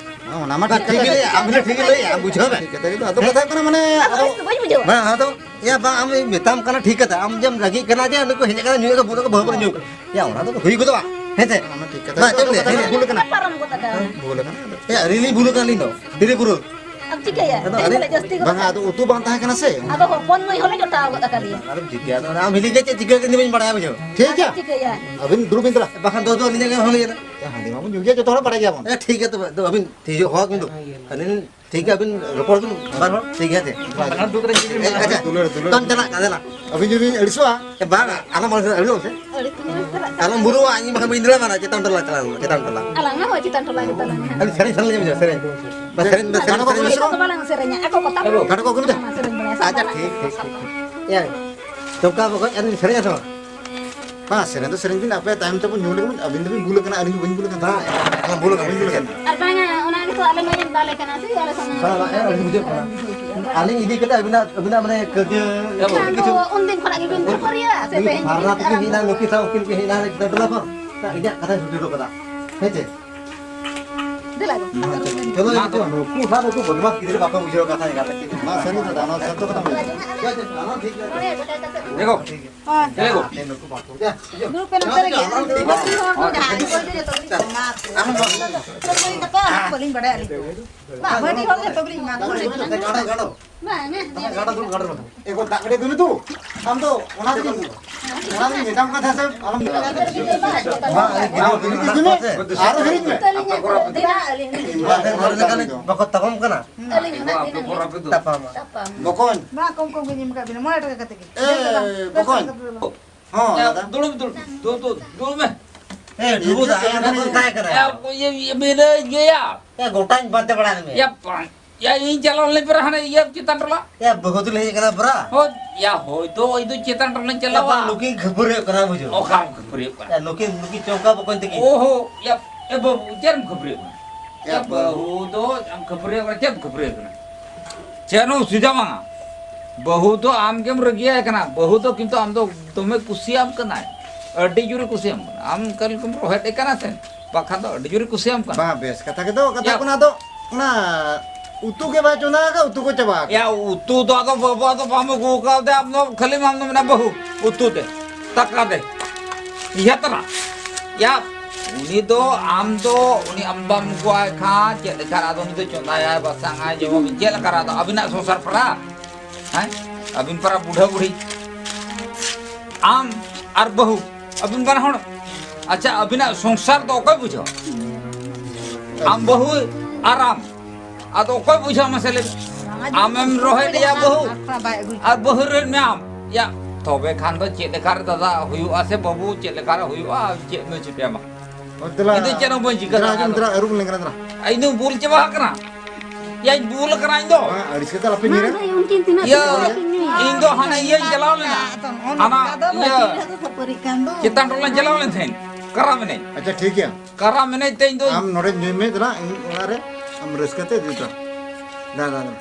ᱚᱱᱟ ᱢᱟ ᱵᱟᱝ, ᱴᱷᱤᱠ ᱠᱟᱛᱷᱟ ᱠᱟᱛᱷᱟ ᱜᱮ ᱜᱮ᱾ ᱞᱟᱹᱭᱟ, ᱟᱢ ᱵᱩᱡᱷᱟᱹᱣ ᱢᱮ᱾ ᱴᱷᱤᱠ ᱠᱟᱛᱷᱟ ᱜᱮ, ᱟᱫᱚ ᱠᱟᱛᱷᱟ ᱠᱟᱱᱟ, ᱢᱟᱱᱮ, ᱟᱫᱚ ᱟᱫᱚ ᱟᱹᱲᱤᱥ ᱫᱚ ᱵᱟᱹᱧ ᱵᱩᱡᱷᱟᱹᱣᱟ᱾ ᱵᱟᱝ, ᱟᱫᱚ, ᱭᱟ, ᱵᱟᱝ, ᱟᱢ ᱢᱮᱛᱟᱢ ᱠᱟᱱᱟ, ᱴᱷᱤᱠ ᱠᱟᱛᱷᱟ, ᱟᱢ ᱡᱮᱢ ᱨᱟᱹᱜᱤᱜ ᱠᱟᱱᱟ ᱡᱮ ᱱᱩᱠᱩ ᱦᱮᱡ ᱟᱠᱟᱱᱟ, ᱧᱩ ᱟᱠᱚ, ᱵᱩᱞ ᱟᱠᱚ, ᱵᱟᱹᱦᱩ ᱵᱟᱹᱧ ᱧᱩ ᱟᱠᱚ᱾ ᱭᱟ, ᱚᱱᱟ ᱫᱚ ᱦᱩᱭ ᱜᱚᱫᱚᱜᱼᱟ, ᱦᱮᱸ ᱥᱮ? ᱚᱱᱟ ᱢᱟ ᱴᱷᱤᱠ ᱠᱟᱛᱷᱟ᱾ ᱵᱟᱝ, ᱪᱮᱫ ᱮᱢ ᱞᱟᱹᱭᱟ? ᱦᱮᱸ᱾ ᱵᱷᱩᱞ ᱟᱠᱟᱱᱟ᱾ ᱯᱟᱨᱚᱢ ᱜᱚᱫ ᱟᱠᱟᱱᱟ᱾ ᱦᱮᱸ, ᱵᱷᱩᱞ ᱟᱠᱟᱱᱟ᱾ ᱮ, ᱟᱹᱞᱤᱧ ᱞᱤᱧ ᱵᱷᱩᱞ ᱟᱠᱟᱱᱟ, ᱟᱹᱞᱤᱧ ᱫᱚ᱾ ᱛᱤᱨᱤ ᱯᱩᱨᱩᱞ᱾ ᱟᱫᱚ ᱟᱹᱞᱤᱧ ᱟᱹᱞᱤᱧ ᱫᱚ ᱡᱟᱹᱥᱛᱤ ᱜᱚᱫ ᱵᱟᱝᱟ, ᱟᱫᱚ ᱩᱛᱩ ᱵᱟᱝ ᱛᱟᱦᱮᱸ ᱠᱟᱱᱟ ᱥᱮ᱾ ᱟᱫᱚ ᱦᱚᱯᱚᱱ ᱢᱟᱹᱭ ᱦᱚᱸᱞᱮ ᱡᱚᱴᱟᱣ ᱜᱚᱫ ᱟᱠᱟᱫᱮᱭᱟ᱾ ᱟᱫᱚᱢ ᱪᱤᱠᱟᱹᱭᱟ? ᱟᱫᱚ ᱟᱢ ᱦᱤᱞᱤ ᱜᱮ ᱪᱮᱫ ᱪᱤᱠᱟᱹ ᱠᱮᱫ ᱵᱟᱹᱧ ᱵᱟᱲᱟᱭᱟ, ᱵᱩᱡᱷᱟᱹᱣ᱾ ᱴᱷᱤᱠ ᱜᱮᱭᱟ᱾ ᱪᱤᱠᱟᱹᱭᱟ? ᱟᱹᱵᱤᱱ ᱫᱩᱲᱩᱵ ᱵᱤᱱ ᱫᱮᱞᱟ᱾ ᱵᱟᱠᱷᱟᱱ ᱫᱚ, ᱫᱚ ᱟᱹᱞᱤᱧ ᱜᱮ ᱦᱚᱸ ᱞᱟᱹᱭᱟ᱾ ᱮ, ᱦᱟᱺᱰᱤ ᱢᱟᱵᱚᱱ ᱧᱩ ᱜᱮᱭᱟ, ᱡᱚᱛᱚ ᱦᱚᱲ ᱵᱟᱲᱟᱭ ᱜᱮᱭᱟᱵᱚᱱ᱾ ᱮ, ᱴᱷᱤᱠ ᱜᱮᱭᱟ ᱛᱚᱵᱮ, ᱫᱚ ᱟᱹᱵᱤᱱ ᱴᱷᱤᱠ ᱜᱮᱭᱟ, ᱦᱚᱦᱚ ᱠᱤᱱ ᱫᱚ᱾ ᱟᱹᱞᱤᱧ ᱴᱷᱤᱠ ᱜᱮᱭᱟ, ᱟᱹᱵᱤᱱ ᱨᱚᱯᱚᱲ ᱵᱤᱱ ᱵᱟᱨ ᱦᱚᱲ, ᱴᱷᱤᱠ ᱜᱮᱭᱟ ᱪᱮ? ᱵᱟᱠᱷᱟᱱ ᱫᱩᱠ ᱨᱮ ᱪᱮᱫ ᱵᱤᱱ ᱮ, ᱟᱪᱪᱷᱟ, ᱢᱮᱱᱟ? ᱫᱩᱞᱟᱹᱲ, ᱫᱩᱞᱟᱹᱲ᱾ ᱛᱟᱢ ᱪᱟᱞᱟᱜ ᱠᱟᱱᱟ, ᱫᱮᱞᱟ᱾ ᱟᱹᱵᱤᱱ ᱡᱩᱫᱤ ᱵᱤᱱ ᱟᱹᱲᱤᱥᱚᱜᱼᱟ᱾ ᱮ, ᱵᱟᱝᱟ, ᱟᱞᱚᱢ ᱟᱹᱲᱤᱥᱚᱜᱼᱟ, ᱟᱹᱲᱤᱥᱚᱜ ᱥᱮ᱾ ᱟᱹᱲᱤᱥ ᱫᱚ ᱵᱟᱝ ᱪᱟᱞᱟᱜ ᱠᱟᱱᱟ᱾ ᱟᱞᱚᱢ ᱵᱩᱨᱩᱣᱟ, ᱤᱧ ᱵᱟᱠᱷᱟᱱ ᱵᱟᱹᱧ ᱫᱟᱲᱮᱭᱟᱜᱼᱟ, ᱪᱮᱛᱟᱱ ᱴᱚᱞᱟ ᱪᱟᱞᱟᱜ ᱢᱮ, ᱪᱮᱛᱟᱱ ᱴᱚᱞᱟ᱾ ᱟᱞᱟᱝ ᱢᱟ ᱦᱳᱭ, ᱪᱮᱛᱟᱱ ᱴᱚᱞᱟ ᱜᱮ ᱛᱟᱞᱟᱝ ᱦᱟᱸᱜ᱾ ᱟᱹᱞᱤᱧ ᱥᱮᱨᱮᱧ ᱥᱟᱱᱟ ᱞᱤᱧᱟ, ᱵᱩᱡᱷᱟᱹᱣ, ᱥᱮᱨᱮᱧ᱾ ᱵᱟ, ᱥᱮᱨᱮᱧ, ᱵᱟ, ᱥᱮᱨᱮᱧ, ᱜᱟᱰᱚ ᱠᱚ ᱥᱮᱨᱮᱧ᱾ ᱟᱹᱜᱩ ᱢᱮᱥᱮ᱾ ᱵᱟᱞᱟᱝ ᱥᱮᱨᱮᱧᱟ, ᱟᱠᱚ ᱠᱚ ᱛᱟᱵᱚ᱾ ᱜᱟᱰᱚ ᱠᱚ ᱟᱹᱜᱩ ᱢᱮᱥᱮ᱾ ᱥᱟᱢᱟ ᱥᱮᱨᱮᱧ ᱵᱟᱲᱟᱭᱟ, ᱟᱪᱪᱷᱟ, ᱥᱟᱢᱟ ᱴᱷᱤᱠ, ᱴᱷᱤᱠ, ᱴᱷᱤᱠ᱾ ᱮᱭᱟ, ᱪᱚᱢᱠᱟ ᱵᱚᱠᱚᱧ, ᱟᱹᱞᱤᱧ ᱥᱮᱨᱮᱧᱟ ᱥᱮ ᱵᱟᱝ? ᱵᱟᱝ, ᱥᱮᱨᱮᱧ ᱫᱚ ᱥᱮᱨᱮᱧ ᱵᱤᱱ, ᱟᱯᱮ ᱛᱟᱭᱚᱢ ᱛᱮᱵᱚᱱ ᱧᱩ ᱞᱮᱜᱮ ᱵᱚᱱ, ᱟᱹᱵᱤᱱ ᱫᱚᱵᱤᱱ ᱵᱷᱩᱞ ᱟᱠᱟᱱᱟ, ᱟᱹᱞᱤᱧ ᱫᱚ ᱵᱟᱹᱧ ᱵᱷᱩᱞ ᱟᱠᱟᱱᱟ᱾ ᱵᱟᱝ, ᱵᱟᱝ, ᱵᱷᱩᱞ ᱟᱠᱟᱱᱟ, ᱵᱟᱹᱧ ᱵᱷᱩᱞ ᱟᱠᱟᱱᱟ᱾ ᱟᱨ ᱵᱟᱝᱟ, ᱚᱱᱟ ᱜᱮᱛᱚ ᱟᱞᱮ ᱢᱟᱹᱭᱮᱢ ᱫᱟᱞᱮ ᱠᱟᱱᱟ ᱥᱮ, ᱟᱞᱮ ᱥᱟᱢᱟᱝ ᱵᱟᱝ, ᱵᱟᱝ, ᱨᱮ᱾ ᱟᱹᱞᱤᱧ ᱵᱩᱡᱷᱟᱹᱣ ᱠᱟᱱᱟ᱾ ᱟᱹᱞᱤᱧ ᱤᱫᱤ ᱠᱟᱛᱮ ᱟᱹᱵᱤᱱᱟᱜ, ᱟᱹᱵᱤᱱᱟᱜ ᱢᱟᱱᱮ ᱠᱟᱹᱣᱰᱤ ᱮᱱᱠᱷᱟᱱ ᱫᱚ ᱠᱤᱪᱷᱩ ᱩᱱᱫᱤᱱ ᱠᱷᱚᱱᱟᱜ ᱜᱮᱵᱤᱱ ᱠᱷᱟᱹᱯᱟᱹᱨᱤᱭᱟ ᱥᱮ ᱩᱱᱠᱤᱱ ᱛᱮᱦᱮᱧ ᱯᱷᱟᱨᱱᱟ ᱜᱮᱵᱤᱱ ᱛᱟᱹᱠᱤᱱ ᱟᱨᱟᱢᱵᱚ ᱦᱮᱡ ᱮᱱᱟ, ᱱᱩᱠᱤᱱ ᱥᱟᱶ ᱩᱱᱠᱤᱱ ᱠᱤᱱ ᱦᱮᱡ ᱮᱱᱟ, ᱪᱮᱛᱟᱱ ᱴᱚᱞᱟ ᱠᱷᱚᱱ᱾ ᱤᱧᱟᱹᱜ ᱠᱟᱛᱷᱟᱧ ᱥᱚᱡᱷᱮ ᱦᱚᱴᱚ ᱠᱟᱫᱟ᱾ ᱦᱮᱸ ᱪᱮ? ᱫᱮᱞᱟ ᱜᱚ᱾ ᱪᱚᱞᱚ, ᱪᱚᱞᱚ, ᱱᱩᱠᱩ ᱥᱟᱶ ᱫᱚ ᱩᱱᱠᱩ ᱵᱚᱫᱢᱟᱥ ᱜᱤᱫᱽᱨᱟᱹ ᱵᱟᱠᱚ ᱵᱩᱡᱷᱟᱹᱣ ᱠᱟᱛᱷᱟ ᱮᱸᱜᱟᱛ ᱛᱟᱹᱠᱤᱱ᱾ ᱢᱟ, ᱥᱟᱹᱨᱤ ᱠᱟᱛᱷᱟ, ᱱᱚᱣᱟ ᱥᱟᱹᱨᱤ ᱠᱟᱛᱷᱟ ᱢᱮᱱ ᱠᱟᱫᱟ᱾ ᱫᱮᱠᱷᱚ, ᱦᱮᱸ᱾ ᱪᱮᱞᱮ ᱠᱚ? ᱱᱩᱠᱩ ᱵᱟᱠᱚ᱾ ᱫᱩᱲᱩᱵ ᱯᱮ ᱱᱚᱛᱮ ᱨᱮᱜᱮ᱾ ᱟᱢ ᱫᱚ ᱦᱚᱲ ᱠᱚ ᱡᱟᱦᱟᱸᱭ ᱠᱚ ᱤᱫᱤᱭᱟ ᱛᱚ ᱵᱟᱹᱞᱤᱧ ᱵᱟᱲᱟᱭᱟ ᱟᱹᱞᱤᱧ ᱫᱚ᱾ ᱵᱟᱝ, ᱢᱟᱹᱱᱰᱤ ᱦᱚᱲ ᱜᱮ ᱛᱚ ᱵᱟᱹᱞᱤᱧ ᱮᱢᱟ ᱠᱚᱣᱟ᱾ ᱜᱟᱰᱚ, ᱜᱟᱰᱚ᱾ ᱵᱟᱝ, ᱦᱮᱸ᱾ ᱜᱟᱰᱚ ᱫᱩᱞ, ᱜᱟᱰᱚ ᱫᱩᱞ᱾ ᱮ ᱜᱚ, ᱫᱟᱜ ᱠᱟᱹᱴᱤᱡ ᱫᱩᱞ ᱛᱚ᱾ ᱟᱢ ᱫᱚ ᱚᱱᱟ ᱛᱮᱜᱮ, ᱚᱱᱟ ᱛᱮᱜᱮ ᱢᱮᱛᱟᱢ ᱠᱟᱱ ᱛᱟᱦᱮᱸ ᱥᱮ, ᱟᱞᱚᱢ ᱵᱟᱝ, ᱟᱨᱚ ᱦᱤᱨᱤᱡ ᱢᱮ᱾ ᱟᱨᱚ ᱦᱤᱨᱤᱡ ᱢᱮ᱾ ᱟᱹᱞᱤᱧ ᱦᱚᱸ ᱫᱤᱱᱟᱹᱢ ᱟᱹᱞᱤᱧ ᱦᱚᱸ᱾ ᱵᱟᱠᱚ ᱛᱟᱯᱟᱢ ᱠᱟᱱᱟ᱾ ᱟᱹᱞᱤᱧ ᱦᱚᱸ ᱫᱤᱱᱟᱹᱢ ᱛᱟᱯᱟᱢᱟ᱾ ᱛᱟᱯᱟᱢ᱾ ᱵᱚᱠᱚᱧ᱾ ᱵᱟᱝ, ᱠᱚᱢ ᱠᱚᱢ ᱜᱮ ᱧᱮᱢ ᱠᱟᱜ ᱵᱤᱱᱟ, ᱢᱚᱬᱮ ᱴᱟᱠᱟ ᱠᱟᱛᱮ ᱜᱮ᱾ ᱮ, ᱵᱮᱥ ᱫᱚ ᱵᱟᱝ, ᱵᱮᱥ ᱵᱚᱠᱚᱧ᱾ ᱫᱚ ᱵᱟᱝ᱾ ᱦᱚᱸ, ᱭᱟ, ᱫᱟᱫᱟ᱾ ᱫᱩᱲᱩᱵ, ᱫᱩᱲᱩᱵ, ᱫᱩᱲᱩᱵ, ᱫᱩᱲᱩᱵ, ᱫᱩᱲᱩᱵ ᱢᱮ᱾ ᱮ, ᱰᱩᱵᱩ ᱫᱟ, ᱤᱧ ᱫᱚ ᱛᱟᱦᱮᱸ ᱠᱟᱱᱟ᱾ ᱭᱟ, ᱤᱭᱟᱹ, ᱤᱭᱟᱹ, ᱢᱤᱱᱟᱹᱧ ᱜᱮᱭᱟ᱾ ᱮ, ᱜᱚᱴᱟᱧ ᱯᱟᱱᱛᱮ ᱵᱟᱲᱟ ᱢᱮᱭᱟ᱾ ᱭᱟ, ᱯᱟᱸᱪ᱾ ᱭᱟ, ᱤᱧ ᱪᱟᱞᱟᱣ ᱞᱮᱱ ᱯᱮᱨᱟ ᱦᱟᱱᱮ ᱤᱭᱟᱹ ᱪᱮᱛᱟᱱ ᱴᱚᱞᱟ᱾ ᱭᱟ, ᱵᱟᱹᱦᱩ ᱫᱚᱞᱮ ᱦᱮᱡ ᱟᱠᱟᱱᱟ ᱯᱮᱨᱟ᱾ ᱦᱳᱭ, ᱭᱟ, ᱦᱳᱭ ᱫᱚ ᱤᱧ ᱫᱚ ᱪᱮᱛᱟᱱ ᱴᱚᱞᱟᱧ ᱪᱟᱞᱟᱣᱟ᱾ ᱭᱟ, ᱱᱩᱠᱤᱱ ᱠᱷᱟᱹᱯᱟᱹᱨᱤᱭᱟᱹᱜ ᱠᱟᱱᱟ, ᱵᱩᱡᱷᱟᱹᱣ᱾ ᱚᱠᱟᱢ ᱠᱷᱟᱹᱯᱟᱹᱨᱤᱭᱟᱹᱜ ᱠᱟᱱᱟ? ᱭᱟ, ᱱᱩᱠᱤᱱ, ᱱᱩᱠᱤᱱ ᱪᱚᱢᱠᱟ ᱵᱚᱠᱚᱧ ᱛᱟᱹᱠᱤᱱ᱾ ᱚᱦᱚ, ᱭᱟ, ᱮ ᱵᱟᱹᱵᱩ, ᱪᱮᱫ ᱮᱢ ᱠᱷᱟᱹᱯᱟᱹᱨᱤᱭᱟᱹᱜ ᱠᱟᱱᱟ? ᱭᱟ, ᱭᱟ, ᱵᱟᱹᱦᱩ᱾ ᱵᱟᱹᱦᱩ ᱫᱚ ᱟᱢ ᱠᱷᱟᱹᱯᱟᱹᱨᱤᱭᱟᱹᱜ ᱠᱟᱱᱟ, ᱪᱮᱫ ᱮᱢ ᱠᱷᱟᱹᱯᱟᱹᱨᱤᱭᱟᱹᱜ ᱠᱟᱱᱟ? ᱪᱮᱫ ᱦᱚᱸ ᱚᱥᱩᱵᱤᱫᱷᱟ ᱵᱟᱝᱟ᱾ ᱵᱟᱹᱦᱩ ᱫᱚ ᱟᱢ ᱜᱮᱢ ᱨᱟᱹᱜᱤᱭᱟᱭ ᱠᱟᱱᱟ, ᱵᱟᱹᱦᱩ ᱫᱚ ᱠᱤᱱᱛᱩ ᱟᱢ ᱫᱚ ᱫᱚᱢᱮ ᱠᱩᱥᱤᱭᱟᱢ ᱠᱟᱱᱟᱭ, ᱟᱹᱰᱤ ᱡᱳᱨᱮ ᱠᱩᱥᱤᱭᱟᱢ ᱠᱟᱱᱟ᱾ ᱟᱢ ᱚᱱᱠᱟ ᱞᱮᱠᱟᱢ ᱨᱚᱦᱮᱫ ᱮ ᱠᱟᱱᱟ ᱥᱮ, ᱵᱟᱠᱷᱟᱱ ᱫᱚ ᱟᱹᱰᱤ ᱡᱳᱨᱮ ᱠᱩᱥᱤᱭᱟᱢ ᱠᱟᱱᱟ᱾ ᱵᱟᱝ, ᱵᱮᱥ ᱠᱟᱛᱷᱟ ᱜᱮ ᱫᱚ, ᱠᱟᱛᱷᱟ ᱭᱟ᱾ ᱠᱟᱱᱟ᱾ ᱟᱫᱚ ᱚᱱᱟ ᱩᱛᱩ ᱜᱮ ᱵᱟᱭ ᱪᱚᱸᱫᱟ ᱟᱠᱟᱫ, ᱩᱛᱩ ᱠᱚ ᱪᱟᱵᱟ ᱟᱠᱟᱫ᱾ ᱭᱟ, ᱩᱛᱩ ᱫᱚ ᱟᱫᱚ ᱵᱟᱹᱵᱩ ᱟᱫᱚ ᱵᱟᱢ ᱟᱹᱜᱩ ᱟᱠᱟᱫᱮ, ᱟᱢ ᱫᱚ ᱠᱷᱟᱹᱞᱤ ᱟᱢ ᱫᱚ ᱢᱮᱱᱟ ᱵᱟᱹᱦᱩ, ᱩᱛᱩ ᱛᱮ, ᱫᱟᱠᱟ ᱛᱮ, ᱤᱭᱟᱹ ᱛᱟᱨᱟ᱾ ᱭᱟ, ᱩᱱᱤ ᱫᱚ, ᱟᱢ ᱫᱚ, ᱩᱱᱤ ᱟᱢ ᱵᱟᱢ ᱟᱹᱜᱩᱣᱟᱭ ᱠᱷᱟᱱ ᱪᱮᱫ ᱞᱮᱠᱟ ᱟᱫᱚ ᱩᱱᱤ ᱫᱚ ᱪᱚᱸᱫᱟᱭᱟᱭ, ᱵᱟᱥᱟᱝᱟᱭ, ᱡᱚᱢᱟᱵᱤᱱ, ᱪᱮᱫ ᱞᱮᱠᱟ ᱨᱮ ᱟᱫᱚ ᱟᱹᱵᱤᱱᱟᱜ ᱥᱚᱝᱥᱟᱨ ᱯᱟᱲᱟᱜᱼᱟ? ᱦᱮᱸ? ᱟᱹᱵᱤᱱ ᱯᱟᱨᱟ ᱵᱩᱰᱷᱟᱹ ᱵᱩᱲᱦᱤ, ᱟᱢ ᱟᱨ ᱵᱟᱹᱦᱩ, ᱟᱹᱵᱤᱱ ᱵᱟᱨ ᱦᱚᱲ, ᱟᱪᱪᱷᱟ, ᱟᱹᱵᱤᱱᱟᱜ ᱥᱚᱝᱥᱟᱨ ᱫᱚ ᱚᱠᱚᱭ ᱵᱩᱡᱷᱟᱹᱣᱟ? ᱟᱢ ᱵᱟᱹᱦᱩ ᱟᱨ ᱟᱢ᱾ ᱟᱫᱚ ᱚᱠᱚᱭ ᱵᱩᱡᱷᱟᱹᱣᱟ ᱢᱟᱥᱮ ᱞᱟᱹᱭ ᱢᱮ? ᱟᱢᱮᱢ ᱨᱚᱦᱮᱫ ᱮᱭᱟ ᱵᱟᱹᱦᱩ, ᱟᱨ ᱵᱟᱹᱦᱩ ᱨᱚᱦᱮᱫ ᱢᱮᱭᱟ ᱟᱢ᱾ ᱭᱟ, ᱛᱚᱵᱮ ᱠᱷᱟᱱ ᱫᱚ ᱪᱮᱫ ᱞᱮᱠᱟ ᱨᱮ ᱫᱟᱫᱟ ᱦᱩᱭᱩᱜᱼᱟ ᱥᱮ ᱵᱟᱹᱵᱩ, ᱪᱮᱫ ᱞᱮᱠᱟ ᱨᱮ ᱦᱩᱭᱩᱜᱼᱟ? ᱪᱮᱫ ᱢᱮ ᱪᱷᱩᱴᱟᱹᱣ ᱢᱟ? ᱦᱳᱭ, ᱫᱮᱞᱟ᱾ ᱤᱧ ᱫᱚ ᱪᱮᱫ ᱦᱚᱸ ᱵᱟᱹᱧ ᱪᱤᱠᱟᱹ ᱫᱮᱞᱟ, ᱫᱟᱲᱮᱭᱟᱜᱼᱟ᱾ ᱟᱹᱨᱩᱵ ᱞᱮᱱ ᱠᱟᱱᱟ, ᱫᱮᱞᱟ᱾ ᱟᱭ, ᱤᱧ ᱫᱚ ᱵᱩᱞ ᱪᱟᱵᱟ ᱟᱠᱟᱱᱟ᱾ ᱭᱟᱧ ᱵᱩᱞ ᱟᱠᱟᱱᱟ ᱤᱧ ᱫᱚ᱾ ᱵᱟᱝ, ᱟᱹᱲᱤᱥ ᱠᱟᱛᱮ ᱟᱞᱚᱯᱮ ᱢᱟ, ᱧᱤᱨᱟ᱾ ᱫᱟᱹᱭ, ᱩᱱᱠᱤᱱ ᱛᱤᱱᱟᱹᱜ ᱤᱭᱟᱹ, ᱫᱤᱱ ᱠᱤᱱ ᱧᱩᱭᱟ? ᱤᱧ ᱫᱚ ᱦᱟᱱᱮ ᱤᱭᱟᱹᱧ ᱪᱟᱞᱟᱣ ᱞᱮᱱᱟ᱾ ᱟᱫᱚ ᱱᱚᱜᱼᱚ ᱦᱟᱱᱟ ᱱᱚᱝᱠᱟ ᱫᱚ ᱤᱭᱟᱹ ᱵᱟᱹᱠᱤ ᱨᱮᱦᱚᱸ ᱫᱚ ᱠᱷᱟᱹᱯᱟᱹᱨᱤᱜ ᱠᱟᱱ ᱫᱚ᱾ ᱪᱮᱛᱟᱱ ᱴᱚᱞᱟᱧ ᱪᱟᱞᱟᱣ ᱞᱮᱱ ᱛᱟᱦᱮᱸᱫ᱾ ᱠᱟᱨᱟᱢ ᱮᱱᱮᱡ᱾ ᱟᱪᱪᱷᱟ, ᱴᱷᱤᱠ ᱜᱮᱭᱟ᱾ ᱠᱟᱨᱟᱢ ᱮᱱᱮᱡ ᱛᱮ ᱤᱧ ᱫᱚ ᱟᱢ ᱱᱚᱰᱮ ᱧᱩᱭ ᱢᱮ, ᱫᱮᱞᱟ, ᱤᱧ ᱚᱲᱟᱜ ᱨᱮ ᱟᱢ ᱨᱟᱹᱥᱠᱟᱹ ᱛᱮ ᱤᱫᱤ ᱦᱚᱴᱚ᱾ ᱫᱮᱞᱟ, ᱫᱮᱞᱟ, ᱫᱮᱞᱟ᱾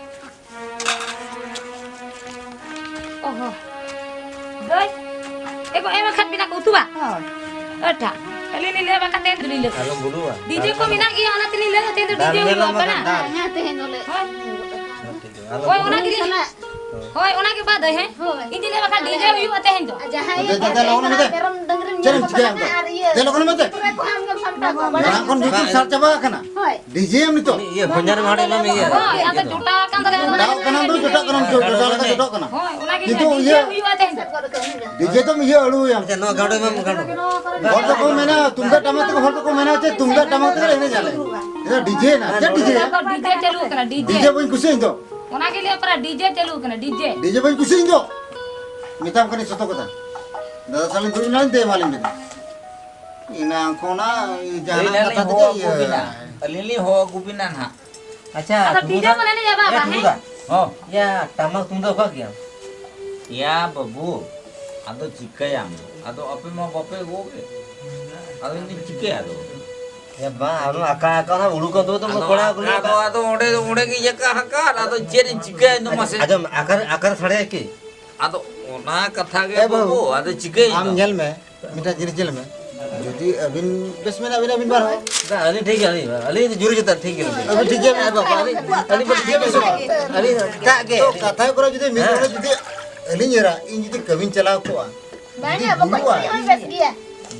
ᱚᱦᱚ᱾ ᱫᱟᱹᱭ, ᱮ ᱜᱚ, ᱮᱢ ᱟᱠᱟᱫ ᱵᱤᱱᱟ ᱠᱚ ᱩᱛᱩ ᱵᱟ? ᱦᱳᱭ᱾ ᱟᱴᱟ᱾ ᱟᱹᱞᱤᱧ ᱞᱤᱧ ᱞᱟᱹᱭ ᱵᱟᱠᱷᱟᱱ ᱛᱮᱦᱮᱧ ᱫᱚᱞᱤᱧ ᱞᱟᱹᱭ ᱠᱟᱜᱼᱟ᱾ ᱟᱞᱚᱢ ᱵᱩᱞᱩᱜᱼᱟ᱾ DJ ᱠᱚ ᱢᱮᱱᱟᱜ ᱜᱮᱭᱟ, ᱚᱱᱟ ᱛᱮᱞᱤᱧ ᱞᱟᱹᱭ ᱠᱟᱜᱼᱟ, ᱛᱮᱦᱮᱧ ᱫᱚ DJ ᱦᱩᱭᱩᱜᱼᱟ, ᱵᱟᱝᱟ? ᱦᱮᱸ, ᱛᱮᱦᱮᱧ ᱫᱚᱞᱮ ᱦᱳᱭ᱾ ᱦᱳᱭ, ᱚᱱᱟ ᱜᱮᱞᱤᱧ, ᱦᱳᱭ, ᱚᱱᱟ ᱜᱮ ᱵᱟᱫ ᱦᱮᱸ᱾ ᱦᱳᱭ᱾ ᱤᱧ ᱫᱚ ᱞᱟᱹᱭ ᱵᱟᱠᱷᱟᱱ DJ ᱦᱩᱭᱩᱜᱼᱟ ᱛᱮᱦᱮᱧ ᱫᱚ᱾ ᱟᱨ ᱡᱟᱦᱟᱸᱭ ᱫᱮ, ᱫᱮ, ᱫᱮ, ᱞᱚᱜᱚᱱ ᱢᱮ ᱫᱮ᱾ ᱢᱮᱨᱚᱢ ᱰᱟᱹᱝᱨᱤᱢ ᱪᱮᱫ ᱮᱢ ᱧᱮᱞ ᱠᱚ ᱪᱤᱠᱟᱹᱭᱟ ᱠᱟᱱᱟ ᱟᱢ ᱫᱚ? ᱟᱨ ᱤᱭᱟᱹ ᱫᱮ, ᱞᱚᱜᱚᱱ ᱢᱮ ᱫᱮ᱾ ᱥᱩᱠᱨᱤ ᱠᱚᱦᱚᱸ ᱟᱢᱜᱮᱢ ᱥᱟᱢᱴᱟᱣ ᱠᱚᱣᱟ, ᱵᱟᱲᱟᱭ ᱢᱟᱲᱟᱝ ᱠᱷᱚᱱ ᱠᱟᱱᱟ᱾ YouTube ᱦᱳᱭ᱾ ᱥᱟᱨᱪ ᱪᱟᱵᱟ ᱟᱠᱟᱱᱟ᱾ ᱦᱳᱭ᱾ DJ ᱮᱢ ᱱᱤᱛᱚᱜ᱾ ᱤᱭᱟᱹ ᱵᱷᱚᱧᱡᱟᱨ ᱢᱟᱲᱮ ᱮᱢᱟᱢ ᱤᱭᱟᱹ᱾ ᱦᱳᱭ, ᱟᱫᱚ ᱡᱚᱴᱟᱣ ᱟᱠᱟᱱ ᱛᱟᱞᱮᱭᱟ᱾ ᱡᱚᱴᱟᱣ ᱠᱟᱱᱟ ᱫᱚ, ᱡᱚᱴᱟᱜ ᱠᱟᱱᱟᱢ, ᱡᱚᱴᱟᱣ ᱞᱮᱠᱟ ᱡᱚᱴᱟᱜ ᱠᱟᱱᱟ᱾ ᱦᱳᱭ, ᱚᱱᱟ ᱜᱮ ᱠᱤᱱᱛᱩ DJ ᱤᱭᱟᱹ ᱦᱩᱭᱩᱜᱼᱟ ᱛᱮᱦᱮᱧ ᱫᱚ᱾ DJ ᱫᱚᱢ ᱤᱭᱟᱹ ᱟᱹᱲᱩᱭᱟᱢ᱾ ᱟᱪᱪᱷᱟ, ᱱᱚᱣᱟ ᱜᱟᱸᱰᱚ ᱮᱢᱟᱢ, ᱜᱟᱸᱰᱚ᱾ ᱦᱚᱲ ᱫᱚᱠᱚ ᱢᱮᱱᱟ, ᱛᱩᱢᱫᱟᱜ ᱴᱟᱢᱟᱠ ᱛᱮᱠᱚ, ᱦᱚᱲ ᱫᱚᱠᱚ ᱢᱮᱱᱟ ᱪᱮᱫ ᱛᱩᱢᱫᱟᱜ ᱴᱟᱢᱟᱠ ᱛᱮᱜᱮ ᱞᱮ ᱮᱱᱮᱡ ᱟᱞᱮ᱾ ᱪᱮᱫᱟᱜ DJ ᱱᱟ? ᱪᱮᱫ DJ? ᱱᱮᱛᱟᱨ ᱫᱚ DJ ᱪᱟᱹᱞᱩ ᱟᱠᱟᱱᱟ, DJ᱾ DJ ᱵᱟᱹᱧ ᱠᱩᱥᱤᱭᱟᱜ ᱤᱧ ᱫᱚ᱾ ᱚᱱᱟ ᱜᱮ ᱞᱟᱹᱭᱟ ᱯᱟᱨᱟ DJ ᱪᱟᱹᱞᱩ ᱟᱠᱟᱱᱟ, DJ᱾ DJ ᱵᱟᱹᱧ ᱠᱩᱥᱤᱭᱟᱜ ᱤᱧ ᱫᱚ᱾ ᱢᱮᱛᱟᱢ ᱠᱟᱹᱱᱟᱹᱧ ᱥᱚᱛᱚ ᱠᱟᱛᱷᱟ᱾ ᱫᱟᱫᱟ ᱥᱟᱞᱤᱧ ᱫᱩᱲᱩᱵ ᱮᱱᱟᱞᱤᱧ, ᱫᱮ ᱮᱢᱟᱞᱤᱧ ᱵᱮᱱ᱾ ᱮᱱᱟᱝ ᱠᱷᱚᱱᱟᱜ ᱞᱟᱹᱭ ᱡᱟᱦᱟᱱᱟᱜ ᱱᱟᱞᱤᱧ ᱠᱟᱛᱷᱟ ᱦᱚᱦᱚ ᱛᱮᱜᱮ ᱟᱹᱜᱩ ᱤᱭᱟᱹ᱾ ᱵᱤᱱᱟ᱾ ᱟᱹᱞᱤᱧ ᱞᱤᱧ ᱦᱚᱦᱚ ᱟᱹᱜᱩ ᱵᱤᱱᱟ ᱱᱟᱦᱟᱜ᱾ ᱟᱪᱪᱷᱟ, ᱟᱫᱚ ᱴᱩᱰᱩ DJ ᱫᱟ᱾ ᱵᱚᱱ ᱮᱱᱮᱡᱟ ᱵᱟᱵᱟ, ᱮ, ᱴᱩᱰᱩ ᱦᱮᱸ? ᱫᱟ᱾ ᱦᱚᱸ᱾ ᱭᱟ, ᱴᱟᱢᱟᱠ ᱛᱩᱢᱫᱟᱜ ᱚᱠᱟ ᱠᱮᱜᱼᱟᱢ? ᱭᱟ ᱵᱟᱹᱵᱩ, ᱟᱫᱚ ᱪᱤᱠᱟᱹᱭᱟᱢ? ᱟᱫᱚ ᱟᱯᱮ ᱢᱟ ᱵᱟᱯᱮ ᱜᱚᱜ ᱜᱮ᱾ ᱟᱫᱚ ᱤᱧ ᱫᱚᱧ ᱪᱤᱠᱟᱹᱭᱟ ᱟᱫᱚ? ᱮ ᱵᱟᱝ, ᱟᱫᱚ ᱟᱠᱟ ᱟᱠᱟ ᱚᱱᱟ ᱦᱩᱲᱩ ᱠᱚ ᱫᱩ ᱫᱩ ᱟᱫᱚ ᱠᱚᱲᱟ ᱟᱠᱟ ᱠᱩᱞᱤ ᱫᱚ ᱟᱠᱟ᱾ ᱟᱫᱚ ᱚᱸᱰᱮ, ᱚᱸᱰᱮ ᱜᱮ ᱤᱭᱟᱹ ᱠᱟᱜ ᱦᱟᱠᱟᱫ, ᱟᱫᱚ ᱪᱮᱫ ᱤᱧ ᱪᱤᱠᱟᱹᱭᱟ ᱤᱧ ᱫᱚ ᱢᱟᱥᱮ? ᱟᱸᱡᱚᱢ, ᱟᱠᱟᱨ, ᱟᱠᱟᱨ ᱥᱟᱰᱮᱭᱟ ᱠᱤ? ᱟᱫᱚ ᱚᱱᱟ ᱠᱟᱛᱷᱟ ᱜᱮ ᱮ ᱵᱟᱹᱵᱩ, ᱵᱟᱹᱵᱩ, ᱟᱫᱚ ᱪᱤᱠᱟᱹᱭ ᱟᱢ ᱫᱚ? ᱧᱮᱞ ᱢᱮ, ᱢᱤᱫᱴᱟᱝ ᱡᱤᱱᱤᱥ ᱧᱮᱞ ᱢᱮ, ᱡᱩᱫᱤ ᱟᱹᱵᱤᱱ ᱵᱮᱥ ᱢᱮᱱᱟᱜ ᱵᱤᱱᱟ ᱟᱹᱵᱤᱱ ᱵᱟᱨ ᱦᱚᱲ᱾ ᱵᱟᱝ, ᱟᱹᱞᱤᱧ ᱴᱷᱤᱠ ᱜᱮᱭᱟ, ᱟᱹᱞᱤᱧ, ᱟᱹᱞᱤᱧ ᱫᱚ ᱡᱩᱨᱤ ᱡᱚᱛᱟ ᱴᱷᱤᱠ ᱜᱮᱭᱟ᱾ ᱟᱹᱵᱤᱱ ᱴᱷᱤᱠ ᱜᱮᱭᱟ, ᱟᱹᱞᱤᱧ, ᱟᱹᱞᱤᱧ ᱫᱚ ᱴᱷᱤᱠ ᱜᱮᱭᱟ, ᱟᱹᱞᱤᱧ ᱮᱴᱟᱜ ᱜᱮ᱾ ᱛᱚ, ᱠᱟᱛᱷᱟ ᱠᱚᱨᱮ ᱡᱩᱫᱤ ᱢᱤᱫ ᱦᱮᱸ᱾ ᱦᱚᱲ ᱡᱩᱫᱤ ᱟᱹᱞᱤᱧ ᱮᱨᱟ, ᱤᱧ ᱡᱩᱫᱤ ᱠᱟᱹᱢᱤᱧ ᱪᱟᱞᱟᱣ ᱠᱚᱜᱼᱟ, ᱵᱟᱝᱟ, ᱡᱩᱫᱤ ᱵᱚᱠᱚᱧ ᱵᱩᱞᱩᱜᱼᱟ, ᱠᱩᱲᱤ ᱦᱚᱸᱭ ᱵᱮᱥ ᱜᱮᱭᱟ᱾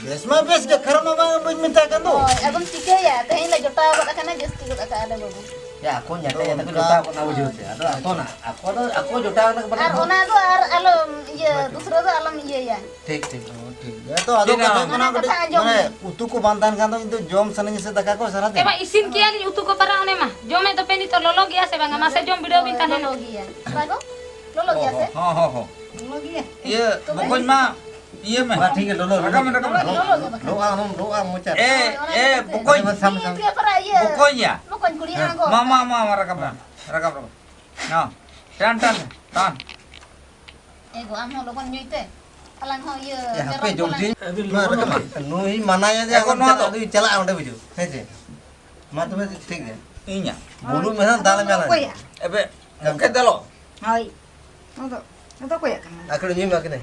ᱵᱮᱥ ᱢᱟ ᱵᱮᱥ ᱜᱮ, ᱠᱷᱟᱨᱟᱯ ᱢᱟ ᱵᱟᱝ, ᱵᱟᱹᱧ ᱢᱮᱛᱟᱭ ᱠᱟᱱ ᱫᱚ᱾ ᱦᱳᱭ, ᱟᱫᱚᱢ ᱪᱤᱠᱟᱹᱭᱟ? ᱛᱮᱦᱮᱧ ᱞᱮ ᱡᱚᱴᱟᱣ ᱜᱚᱫ ᱟᱠᱟᱱᱟ, ᱡᱟᱹᱥᱛᱤ ᱜᱚᱫ ᱟᱠᱟᱫᱼᱟ ᱞᱮ ᱵᱟᱹᱵᱩ᱾ ᱭᱟ, ᱟᱠᱚ ᱧᱟᱴᱟ ᱧᱟᱴᱟ ᱠᱚ ᱚᱱᱠᱟ᱾ ᱡᱚᱴᱟᱣ ᱠᱟᱱᱟ, ᱵᱩᱡᱷᱟᱹᱣ ᱥᱮ᱾ ᱟᱫᱚ ᱟᱠᱚ ᱱᱟ-, ᱟᱠᱚ ᱫᱚ, ᱟᱠᱚ ᱡᱚᱴᱟᱣ ᱠᱟᱱᱟ ᱠᱚ ᱵᱟᱝ ᱟᱨ ᱫᱚ᱾ ᱚᱱᱟ ᱫᱚ ᱟᱨ ᱟᱞᱚᱢ ᱤᱭᱟᱹ, ᱫᱩᱥᱨᱟᱹ ᱫᱚ ᱟᱞᱚᱢ ᱤᱭᱟᱹᱭᱟ᱾ ᱴᱷᱤᱠ, ᱴᱷᱤᱠ᱾ ᱚ, ᱴᱷᱤᱠ ᱜᱮᱭᱟ᱾ ᱛᱚ, ᱟᱫᱚ ᱪᱮᱫ ᱠᱟᱛᱷᱟ ᱦᱚᱸ? ᱠᱟᱱᱟ ᱚᱱᱟ ᱠᱟᱹᱴᱤᱡ, ᱠᱟᱛᱷᱟ ᱟᱸᱡᱚᱢ ᱢᱟᱱᱮ, ᱢᱮ᱾ ᱩᱛᱩ ᱠᱚ ᱵᱟᱝ ᱛᱟᱦᱮᱱ ᱠᱷᱟᱱ ᱫᱚ ᱤᱧ ᱫᱚ ᱡᱚᱢ ᱥᱟᱱᱟᱧᱟ ᱥᱮ ᱫᱟᱠᱟ ᱠᱚ ᱥᱟᱨᱟ ᱫᱤᱱ᱾ ᱮ ᱢᱟ, ᱤᱥᱤᱱ ᱠᱮᱭᱟ ᱞᱤᱧ ᱩᱛᱩ ᱠᱚ ᱯᱟᱨᱟ, ᱚᱱᱮ ᱢᱟ, ᱡᱚᱢᱮᱫ ᱫᱚᱯᱮ ᱱᱤᱛᱚᱜ ᱞᱚᱞᱚ ᱜᱮᱭᱟ ᱥᱮ ᱵᱟᱝᱟ? ᱢᱟᱥᱮ ᱡᱚᱢ ᱵᱤᱰᱟᱹᱣ ᱵᱤᱱ ᱛᱟᱦᱮᱱ᱾ ᱞᱚᱞᱚ ᱜᱮᱭᱟ᱾ ᱵᱟᱜᱚ? ᱞᱚᱞᱚ ᱜᱮᱭᱟ ᱥᱮ? ᱦᱚᱸ, ᱦᱚᱸ, ᱦᱚᱸ᱾ ᱞᱚᱞᱚ ᱜᱮᱭᱟ᱾ ᱤᱭᱟᱹ, ᱛᱚᱵᱮ? ᱵᱚᱠᱚᱧ ᱢᱟ, ᱤᱭᱟᱹ ᱢᱮ᱾ ᱵᱟ, ᱴᱷᱤᱠ ᱜᱮᱭᱟ, ᱞᱚᱞᱚ, ᱞᱚᱞᱚ᱾ ᱨᱟᱠᱟᱵ ᱢᱮ, ᱨᱟᱠᱟᱵ ᱢᱮ᱾ ᱞᱚᱞᱚ, ᱞᱚᱞᱚ ᱜᱮ ᱵᱟᱠᱷᱟᱱ᱾ ᱞᱚᱞᱚ ᱟᱜ ᱦᱚᱸ, ᱞᱚᱞᱚ ᱟᱜ ᱢᱚᱪᱟ᱾ ᱮ, ᱦᱳᱭ, ᱚᱱᱟ ᱮ, ᱜᱮᱛᱚ᱾ ᱵᱚᱠᱚᱧ᱾ ᱟᱪᱪᱷᱟ, ᱢᱟ, ᱥᱟᱢ, ᱥᱟᱢ᱾ ᱤᱭᱟᱹ ᱯᱟᱨᱟ, ᱤᱭᱟᱹ᱾ ᱵᱚᱠᱚᱧ ᱭᱟ᱾ ᱵᱚᱠᱚᱧ ᱠᱩᱲᱤ ᱦᱮᱸ᱾ ᱟᱬᱜᱚ᱾ ᱢᱟ, ᱢᱟ, ᱢᱟ, ᱢᱟ, ᱨᱟᱠᱟᱵ ᱢᱮ᱾ ᱨᱟᱠᱟᱵ, ᱨᱟᱠᱟᱵ᱾ ᱦᱚᱸ᱾ ᱴᱟᱱ, ᱴᱟᱱ, ᱴᱟᱱ᱾ ᱮ ᱜᱚ, ᱟᱢ ᱦᱚᱸ ᱞᱚᱜᱚᱱ ᱧᱩᱭ ᱛᱮ᱾ ᱟᱞᱟᱝ ᱦᱚᱸ ᱤᱭᱟᱹ ᱮ, ᱦᱟᱯᱮ, ᱢᱮᱨᱚᱢ ᱡᱚᱢ ᱠᱚᱞᱟᱝ ᱛᱤᱧ᱾ ᱢᱟ, ᱨᱟᱠᱟᱵ ᱢᱮ᱾ ᱱᱩᱭ ᱢᱟᱱᱟᱭᱟ ᱡᱮ ᱮ ᱜᱚ, ᱟᱞᱚᱢ ᱱᱚᱣᱟ ᱪᱟᱞᱟᱜᱼᱟ, ᱫᱚ᱾ ᱟᱫᱚᱭ ᱪᱟᱞᱟᱜᱼᱟ ᱚᱸᱰᱮ ᱵᱩᱡᱷᱟᱹᱣ᱾ ᱦᱮᱸ ᱪᱮ? ᱢᱟ ᱛᱚᱵᱮ ᱴᱷᱤᱠ ᱜᱮᱭᱟ᱾ ᱤᱧᱟᱜ᱾ ᱵᱩᱞᱩ ᱢᱮ ᱦᱟᱸᱜ, ᱫᱟᱞ ᱢᱮ ᱟᱞᱟᱝ᱾ ᱚᱠᱚᱭᱟᱜ? ᱮᱵᱮ, ᱜᱚᱢᱠᱮ ᱫᱮᱞᱚ᱾ ᱦᱳᱭ᱾ ᱱᱚᱣᱟ ᱫᱚ, ᱱᱚᱣᱟ ᱫᱚ ᱚᱠᱚᱭᱟᱜ ᱠᱟᱱᱟ? ᱟᱠᱷᱲᱟ ᱧᱩᱭ ᱢᱮ ᱟᱹᱠᱤᱱ᱾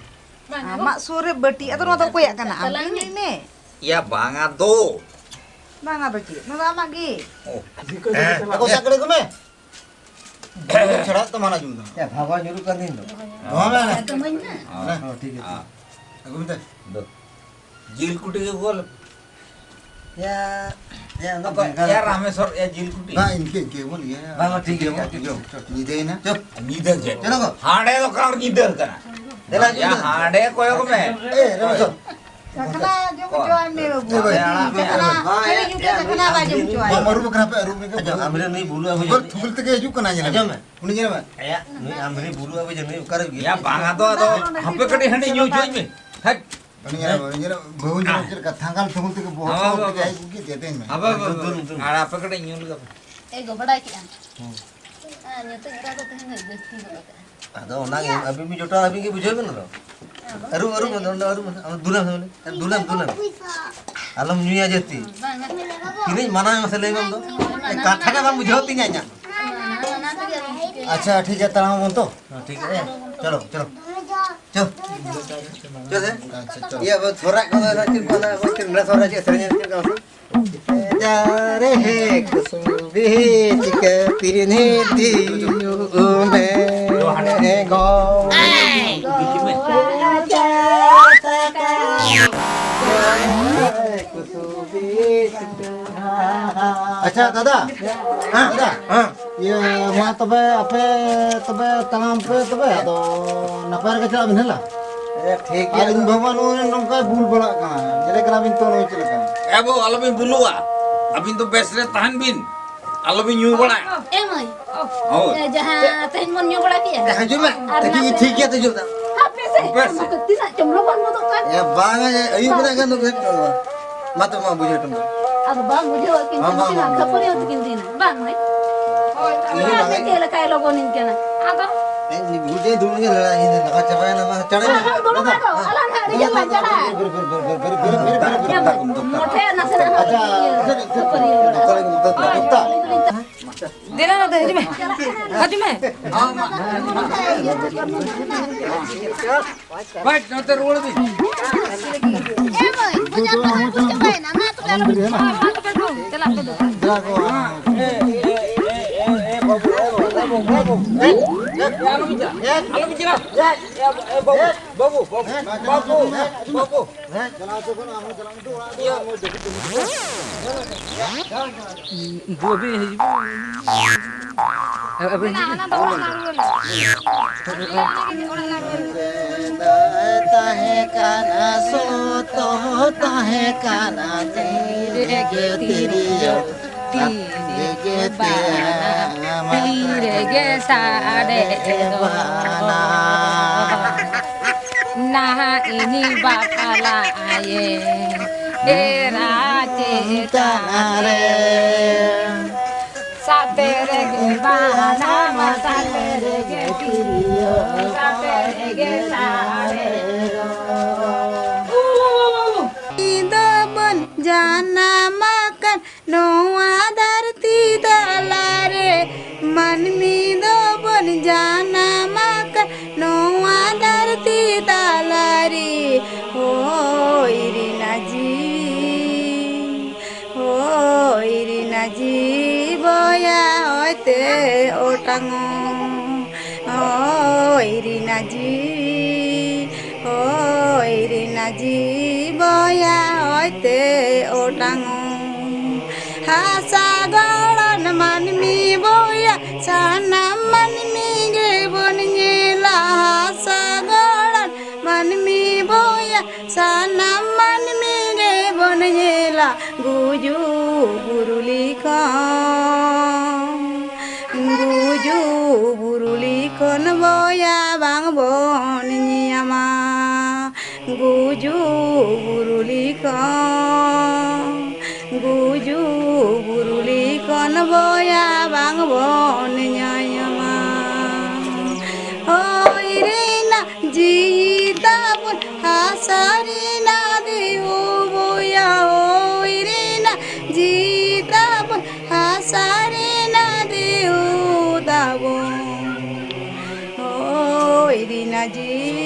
ᱟᱢᱟᱜ ᱥᱩᱨ ᱨᱮ ᱵᱟᱹᱴᱤ, ᱟᱫᱚ ᱱᱚᱣᱟ ᱫᱚ ᱚᱠᱚᱭᱟᱜ ᱠᱟᱱᱟ? ᱟᱢ ᱛᱟᱞᱟᱝ ᱧᱩᱭ ᱢᱮ᱾ ᱢᱮ᱾ ᱭᱟ ᱵᱟᱝᱟ ᱫᱚ᱾ ᱵᱟᱝᱟ ᱫᱚ ᱪᱮᱫ? ᱱᱚᱣᱟ ᱫᱚ ᱟᱢᱟᱜ ᱜᱮ᱾ ᱚ᱾ ᱦᱮᱸ᱾ ᱮ, ᱠᱚᱥᱟ ᱠᱟᱹᱲᱤ ᱠᱚ ᱢᱮ᱾ ᱪᱷᱟᱲᱟ ᱛᱚ ᱢᱟᱱᱟ ᱡᱩᱢ ᱫᱚ᱾ ᱭᱟ, ᱵᱷᱟᱵᱟ ᱧᱩᱨᱩᱜ ᱠᱟᱱ ᱫᱤᱱ ᱫᱚ᱾ ᱱᱚᱣᱟ ᱢᱮ᱾ ᱦᱮᱸ, ᱴᱷᱤᱠ ᱜᱮᱭᱟ᱾ ᱟᱹᱜᱩ ᱢᱮ ᱛᱮ᱾ ᱫᱚ᱾ ᱡᱤᱞ ᱠᱩᱴᱤ ᱜᱮ ᱜᱚᱞ᱾ ᱭᱟ, ᱭᱟ, ᱚᱱᱟ ᱟᱫᱚ ᱵᱮᱸᱜᱟᱲ ᱭᱟ ᱨᱟᱢᱮᱥᱣᱚᱨ, ᱭᱟ ᱡᱤᱞ ᱠᱩᱴᱤ᱾ ᱵᱟᱝ, ᱤᱱᱠᱟᱹ, ᱤᱱᱠᱟᱹ ᱵᱚᱱ ᱤᱭᱟᱹᱭᱟ᱾ ᱵᱟᱝ, ᱴᱷᱤᱠ ᱜᱮᱭᱟ, ᱴᱷᱤᱠ ᱜᱮᱭᱟ᱾ ᱧᱤᱫᱟᱹᱭᱮᱱᱟ᱾ ᱪᱩᱯ᱾ ᱧᱤᱫᱟᱹ ᱪᱮᱫ? ᱪᱚᱞᱚ ᱜᱚ᱾ ᱦᱟᱸᱰᱮ ᱫᱚ ᱚᱠᱟ ᱨᱮ ᱧᱤᱫᱟᱹ ᱠᱟᱱᱟ? ᱫᱮᱞᱟ, ᱭᱟ, ᱧᱤᱫᱟᱹ᱾ ᱦᱟᱸᱰᱮ ᱠᱚᱭᱚᱜ ᱢᱮ᱾ ᱮ, ᱨᱟᱢᱮᱥᱣᱚᱨ᱾ ᱪᱟᱠᱷᱱᱟ ᱡᱚᱢ ᱦᱚᱪᱚᱣᱟᱭ ᱢᱮ ᱵᱟᱹᱵᱩ᱾ ᱮ, ᱵᱟᱝ, ᱪᱟᱠᱷᱱᱟ, ᱮ, ᱠᱷᱟᱹᱞᱤ ᱧᱩᱛᱟᱹ ᱪᱟᱠᱷᱱᱟ ᱵᱟᱭ ᱡᱚᱢ ᱦᱚᱪᱚᱣᱟᱭ ᱵᱟᱝ, ᱢᱮ᱾ ᱟᱹᱨᱩᱵ ᱟᱠᱟᱱᱟ ᱯᱮ, ᱟᱹᱨᱩᱵ ᱞᱮᱠᱟ ᱟᱪᱪᱷᱟ, ᱵᱩᱞ᱾ ᱟᱢᱨᱮ ᱱᱩᱭ ᱵᱩᱞᱩ ᱟᱹᱜᱩ ᱜᱚᱞ ᱡᱟᱹᱱᱤᱡ᱾ ᱛᱷᱩᱜᱩᱞ ᱛᱮᱜᱮ ᱦᱤᱡᱩᱜ ᱠᱟᱱᱟ, ᱧᱮᱞ ᱢᱮ᱾ ᱟᱸᱡᱚᱢ ᱢᱮ᱾ ᱩᱱᱤ ᱧᱮᱞ ᱢᱮ᱾ ᱟᱭᱟᱜ ᱱᱩᱭ ᱟᱢᱨᱮ ᱵᱩᱞᱩ ᱟᱹᱜᱩ ᱡᱟᱹᱱᱤᱡ ᱚᱠᱟᱨᱮ ᱜᱮᱭᱟ? ᱭᱟ, ᱵᱟᱝ, ᱟᱫᱚ, ᱟᱫᱚ ᱦᱟᱯᱮ ᱠᱟᱹᱴᱤᱡ ᱦᱟᱸᱰᱮ ᱧᱩ ᱦᱚᱪᱚᱭ ᱢᱮ᱾ ᱦᱮᱡ᱾ ᱩᱱᱤ ᱧᱮᱞ ᱢᱮ, ᱩᱱᱤ ᱧᱮᱞ ᱢᱮ, ᱵᱟᱹᱦᱩ ᱧᱮᱞ ᱢᱮ ᱪᱮᱫ ᱞᱮᱠᱟ ᱛᱷᱟᱝᱜᱟᱞ ᱛᱷᱩᱜᱩᱞ ᱛᱮᱜᱮ ᱵᱚᱦᱚᱜ ᱦᱟᱯᱮ, ᱛᱮᱜᱮ ᱦᱟᱯᱮ, ᱦᱮᱡ ᱟᱹᱜᱩ ᱠᱮᱫ ᱜᱮᱭᱟ, ᱛᱮᱦᱮᱧ ᱢᱮ᱾ ᱦᱟᱯᱮ, ᱦᱟᱯᱮ, ᱫᱩᱞ, ᱦᱟᱯᱮ᱾ ᱫᱩᱞ᱾ ᱟᱨ ᱟᱯᱮ ᱠᱟᱹᱴᱤᱡ ᱧᱩ ᱞᱮᱜᱟ ᱯᱮ᱾ ᱮ ᱜᱚ, ᱵᱟᱰᱟᱭ ᱠᱮᱜᱼᱟᱢ? ᱦᱮᱸ, ᱧᱩᱛᱟᱹ ᱮᱨᱟ ᱫᱚ ᱛᱮᱦᱮᱧ ᱫᱚ ᱡᱟᱹᱥᱛᱤ ᱜᱚᱫ ᱟᱠᱟᱜᱼᱟ᱾ ᱟᱫᱚ ᱚᱱᱟ ᱜᱮ, ᱟᱹᱵᱤᱱ ᱵᱤᱱ ᱡᱚᱴᱟᱣ, ᱟᱹᱵᱤᱱ ᱜᱮ ᱵᱩᱡᱷᱟᱹᱣ ᱵᱤᱱ ᱟᱫᱚ᱾ ᱟᱹᱨᱩᱵ, ᱟᱹᱨᱩᱵ, ᱟᱹᱨᱩᱵ, ᱟᱹᱨᱩᱵ, ᱟᱹᱨᱩᱵ, ᱫᱩᱞᱟᱹᱢ, ᱫᱩᱞᱟᱹᱢ, ᱫᱩᱞᱟᱹᱢ᱾ ᱟᱞᱚᱢ ᱧᱩᱭᱟ ᱡᱟᱹᱥᱛᱤ᱾ ᱵᱟᱝᱟ᱾ ᱛᱤᱱᱟᱹᱜ ᱢᱟᱱᱟᱣ ᱢᱮᱥᱮ ᱞᱟᱹᱭ ᱢᱮ ᱟᱢ ᱫᱚ? ᱠᱟᱛᱷᱟ ᱜᱮ ᱵᱟᱢ ᱵᱩᱡᱷᱟᱹᱣ ᱛᱤᱧᱟ ᱤᱧᱟᱜ᱾ ᱚᱱᱟ ᱛᱮᱜᱮ ᱟᱞᱚᱢ ᱪᱤᱠᱟᱹᱭᱟ᱾ ᱟᱪᱪᱷᱟ, ᱴᱷᱤᱠ ᱜᱮᱭᱟ, ᱛᱟᱲᱟᱢ ᱟᱵᱚᱱ ᱛᱚ᱾ ᱦᱮᱸ, ᱴᱷᱤᱠ ᱜᱮᱭᱟ᱾ ᱪᱚᱞᱚ, ᱪᱚᱞᱚ᱾ ᱪᱚ᱾ ᱪᱚ ᱥᱮ᱾ ᱟᱪᱪᱷᱟ, ᱪᱚᱞᱚ᱾ ᱤᱭᱟᱹ, ᱟᱵᱚ ᱥᱚᱦᱨᱟᱭ ᱠᱚᱫᱚ ᱪᱮᱫ ᱠᱚ ᱚᱱᱟ ᱟᱵᱚ ᱪᱮᱫ ᱥᱚᱦᱨᱟᱭ ᱪᱮᱫ ᱥᱮᱨᱮᱧ ᱪᱮᱫ ᱞᱮᱠᱟ ᱢᱟᱥᱮ? ᱡᱟᱨᱮ ᱦᱮ ᱠᱩᱥᱩᱢ ᱵᱤᱪᱤᱠᱟ ᱯᱤᱨᱱᱤ ᱫᱤᱭᱩ ᱢᱮ ᱜᱚ᱾ ᱟᱪᱪᱷᱟ ᱫᱟᱫᱟ, ᱦᱮᱸ, ᱫᱟᱫᱟ, ᱦᱮᱸ᱾ ᱤᱭᱟᱹ, ᱢᱟ ᱛᱚᱵᱮ ᱟᱯᱮ ᱛᱚᱵᱮ ᱛᱟᱲᱟᱢ ᱯᱮ ᱛᱚᱵᱮ, ᱟᱫᱚ ᱱᱟᱯᱟᱭ ᱨᱮᱜᱮ ᱪᱟᱞᱟᱜ ᱵᱤᱱ ᱦᱮᱸ ᱞᱟ? ᱟᱪᱪᱷᱟ, ᱴᱷᱤᱠ ᱜᱮᱭᱟ᱾ ᱟᱨ ᱤᱧ ᱵᱟᱵᱟ ᱱᱚᱜᱼᱚᱭ ᱱᱚᱝᱠᱟᱭ ᱵᱩᱞ ᱵᱟᱲᱟᱜ ᱠᱟᱱᱟ, ᱧᱮᱞᱮ ᱠᱟᱱᱟ ᱵᱤᱱ ᱛᱚ ᱱᱚᱜᱼᱚᱭ ᱪᱮᱫ ᱞᱮᱠᱟ᱾ ᱮ ᱵᱟᱹᱵᱩ, ᱟᱞᱚᱵᱤᱱ ᱵᱩᱞᱩᱜᱼᱟ, ᱟᱹᱵᱤᱱ ᱫᱚ ᱵᱮᱥ ᱨᱮ ᱛᱟᱦᱮᱱ ᱵᱤᱱ, ᱟᱞᱚᱵᱤᱱ ᱧᱩ ᱵᱟᱲᱟᱭᱟ᱾ ᱮ ᱢᱟᱹᱭ, ᱦᱳᱭ᱾ ᱮ, ᱡᱟᱦᱟᱸ ᱛᱮᱦᱮᱧ ᱵᱚᱱ ᱧᱩ ᱵᱟᱲᱟ ᱠᱮᱜᱼᱟ᱾ ᱦᱤᱡᱩᱜ ᱢᱮ, ᱟᱨ ᱛᱤᱠᱤᱱ ᱱᱟᱥᱮ ᱴᱷᱤᱠ ᱜᱮᱭᱟ, ᱛᱤᱡᱩ ᱫᱟ᱾ ᱦᱟᱯᱮ ᱥᱮ, ᱦᱟᱯᱮ ᱥᱮ᱾ ᱛᱤᱱᱟᱹᱜ ᱪᱚᱢ ᱞᱚᱜᱚᱱ ᱜᱚᱫᱚᱜ ᱠᱟᱱ᱾ ᱮ, ᱵᱟᱝᱟ, ᱟᱹᱭᱩᱵ ᱵᱮᱲᱟ ᱜᱟᱱ ᱫᱚ ᱵᱷᱮᱫ ᱠᱚᱜᱼᱟ᱾ ᱢᱟ ᱛᱚ, ᱢᱟ ᱵᱩᱡᱷᱟᱹᱣ ᱦᱚᱴᱚ ᱢᱮ᱾ ᱟᱫᱚ ᱵᱟᱝ ᱵᱩᱡᱷᱟᱹᱣ ᱟᱹᱠᱤᱱ ᱢᱟ, ᱠᱟᱱᱟ, ᱢᱟ, ᱩᱱᱠᱤᱱ ᱢᱟ, ᱦᱟᱸᱜ ᱢᱟ᱾ ᱠᱷᱟᱹᱯᱟᱹᱨᱤ ᱦᱚᱸ ᱛᱟᱹᱠᱤᱱ ᱫᱤᱱᱟ, ᱵᱟᱝ ᱢᱟᱹᱭ? ᱤᱧ ᱦᱚᱸ ᱟᱨ ᱵᱟᱝ ᱪᱮᱫ ᱞᱮᱠᱟᱭ ᱞᱚᱜᱚᱱᱤᱧ ᱠᱟᱱᱟ? ᱟᱫᱚ ᱤᱧ ᱵᱩᱡᱷᱟᱹᱣ ᱫᱩᱲᱩᱵ ᱜᱮ ᱞᱟᱲᱟ ᱤᱧ ᱞᱟᱜᱟ ᱪᱟᱵᱟᱭᱮᱱᱟ, ᱢᱟ ᱪᱟᱲᱮ ᱢᱟ᱾ ᱦᱮᱸ, ᱫᱩᱲᱩᱵ ᱢᱮ ᱫᱚ, ᱟᱞᱟᱝ ᱦᱟᱸᱜ ᱨᱤᱡᱷᱟᱹᱣ ᱞᱟᱝ ᱪᱟᱞᱟᱜᱼᱟ᱾ ᱢᱚᱴᱷᱮ ᱱᱟᱥᱮᱱᱟᱜ ᱦᱟᱸᱜ ᱤᱭᱟᱹ ᱠᱷᱟᱹᱯᱟᱹᱨᱤ ᱦᱩᱭᱩᱜᱼᱟ᱾ ᱫᱮᱞᱟ ᱱᱚᱛᱮ ᱦᱤᱡᱩᱜ ᱢᱮ, ᱦᱤᱡᱩᱜ ᱢᱮ᱾ ᱵᱟᱭ, ᱱᱚᱛᱮ ᱨᱩᱣᱟᱹᱲ ᱵᱤᱱ᱾ ᱮ ᱢᱟᱹᱭ, ᱵᱚᱡᱟ ᱠᱚ ᱦᱟᱸᱜ᱾ ᱟᱞᱚ ᱯᱮ ᱫᱩ, ᱪᱟᱞᱟᱜ ᱯᱮ ᱫᱩ᱾ ᱵᱟᱹᱵᱩ, ᱵᱟᱹᱵᱩ, ᱵᱟᱹᱵᱩ, ᱵᱟᱹᱵᱩ᱾ ᱩᱱᱠᱩ ᱟᱹᱵᱤᱱ ᱦᱤᱡᱩᱜ ᱵᱤᱱ᱾ ᱟᱹᱵᱤᱱ ᱦᱤᱡᱩᱜ ᱵᱤᱱ᱾ ᱚᱱᱟ ᱫᱚ ᱚᱲᱟᱜ ᱞᱟᱝ ᱨᱩᱣᱟᱹᱲ᱾ ᱛᱟᱦᱮᱸ ᱠᱟᱱᱟ ᱥᱚᱛᱚ, ᱛᱟᱦᱮᱸ ᱠᱟᱱᱟ ᱛᱤᱨᱮᱜᱮ ᱛᱤᱨᱭᱳ, ᱛᱤᱨᱮᱜᱮ ᱵᱟᱱᱟᱢ, ᱛᱤᱨᱮᱜᱮ ᱥᱟᱰᱮ ᱫᱚ᱾ ᱱᱟᱦᱟᱜ ᱤᱧ ᱵᱟᱯᱞᱟᱜ ᱟᱭᱮ ᱮᱨᱟ ᱪᱮᱛᱟᱱ ᱨᱮ᱾ ᱥᱟᱛᱮ ᱨᱮᱜᱮ ᱵᱟᱱᱟᱢ, ᱥᱟᱛᱮ ᱨᱮᱜᱮ ᱛᱤᱨᱭᱳ, ᱥᱟᱛᱮ ᱨᱮᱜᱮ ᱥᱟᱰᱮ ᱫᱚ᱾ ᱫᱚᱵᱚᱱ ᱡᱟᱱᱟᱢ ᱟᱠᱟᱱ ᱱᱚᱣᱟ ᱫᱷᱟᱹᱨᱛᱤ ᱛᱟᱞᱟᱨᱮ, ᱢᱟᱹᱱᱢᱤ ᱫᱚᱵᱚᱱ ᱡᱟᱱᱟᱢ ᱟᱠᱟᱱ ᱱᱚᱣᱟ ᱫᱷᱟᱹᱨᱛᱤ ᱛᱟᱞᱟᱨᱮ᱾ ᱦᱚᱭ ᱨᱮᱱᱟᱜ ᱡᱤᱣᱤ, ᱦᱚᱭ ᱨᱮᱱᱟᱜ ᱡᱤᱣᱤ ᱵᱚᱭᱟ ᱦᱚᱭᱛᱮ ᱚᱴᱟᱝᱚᱜ᱾ ᱦᱚᱭ ᱨᱮᱱᱟᱜ ᱡᱤᱣᱤ, ᱦᱚᱭ ᱨᱮᱱᱟᱜ ᱡᱤᱣᱤ ᱵᱚᱭᱟ ᱦᱚᱭᱛᱮ ᱚᱴᱟᱝᱚᱜ᱾ ᱦᱟᱥᱟ ᱜᱚᱲᱚᱱ ᱢᱟᱹᱱᱢᱤ ᱵᱚᱭᱟ, ᱥᱟᱱᱟᱢ ᱢᱟᱹᱱᱢᱤ ᱜᱮᱵᱚᱱ ᱧᱮᱞᱟ᱾ ᱦᱟᱥᱟ ᱜᱚᱲᱚᱱ ᱢᱟᱹᱱᱢᱤ ᱵᱚᱭᱟ, ᱥᱟᱱᱟᱢ ᱢᱟᱹᱱᱢᱤ ᱜᱮᱵᱚᱱ ᱧᱮᱞᱟ᱾ ᱜᱩᱡᱩᱜ ᱵᱩᱨᱩ ᱞᱤᱠᱷᱚᱱ, ᱜᱩᱡᱩᱜ ᱵᱩᱨᱩ ᱞᱤᱠᱷᱚᱱ ᱵᱚᱭᱟ ᱵᱟᱝ ᱵᱚᱱ ᱧᱟᱢᱟ᱾ ᱜᱩᱡᱩᱜ ᱵᱩᱨᱩ ᱞᱤᱠᱷᱚᱱ, ᱜᱩᱡᱩᱜ ᱵᱩᱨᱩ ᱞᱤᱠᱷᱚᱱ ᱵᱚᱭᱟ ᱵᱟᱝ ᱵᱚᱱ ᱧᱟᱢᱟ᱾ ᱦᱚᱭ ᱨᱮᱱᱟᱜ ᱡᱤᱣᱤ ᱛᱟᱵᱚᱱ, ᱦᱟᱥᱟ ᱨᱮᱱᱟᱜ ᱫᱤᱦᱩ ᱵᱚᱭᱟ᱾ ᱦᱚᱭ ᱨᱮᱱᱟᱜ ᱡᱤᱣᱤ ᱛᱟᱵᱚᱱ, ᱦᱟᱥᱟ ᱨᱮᱱᱟᱜ ᱫᱤᱦᱩ ᱛᱟᱵᱚᱱ᱾ ᱦᱚᱭ ᱨᱮᱱᱟᱜ ᱡᱤᱣᱤ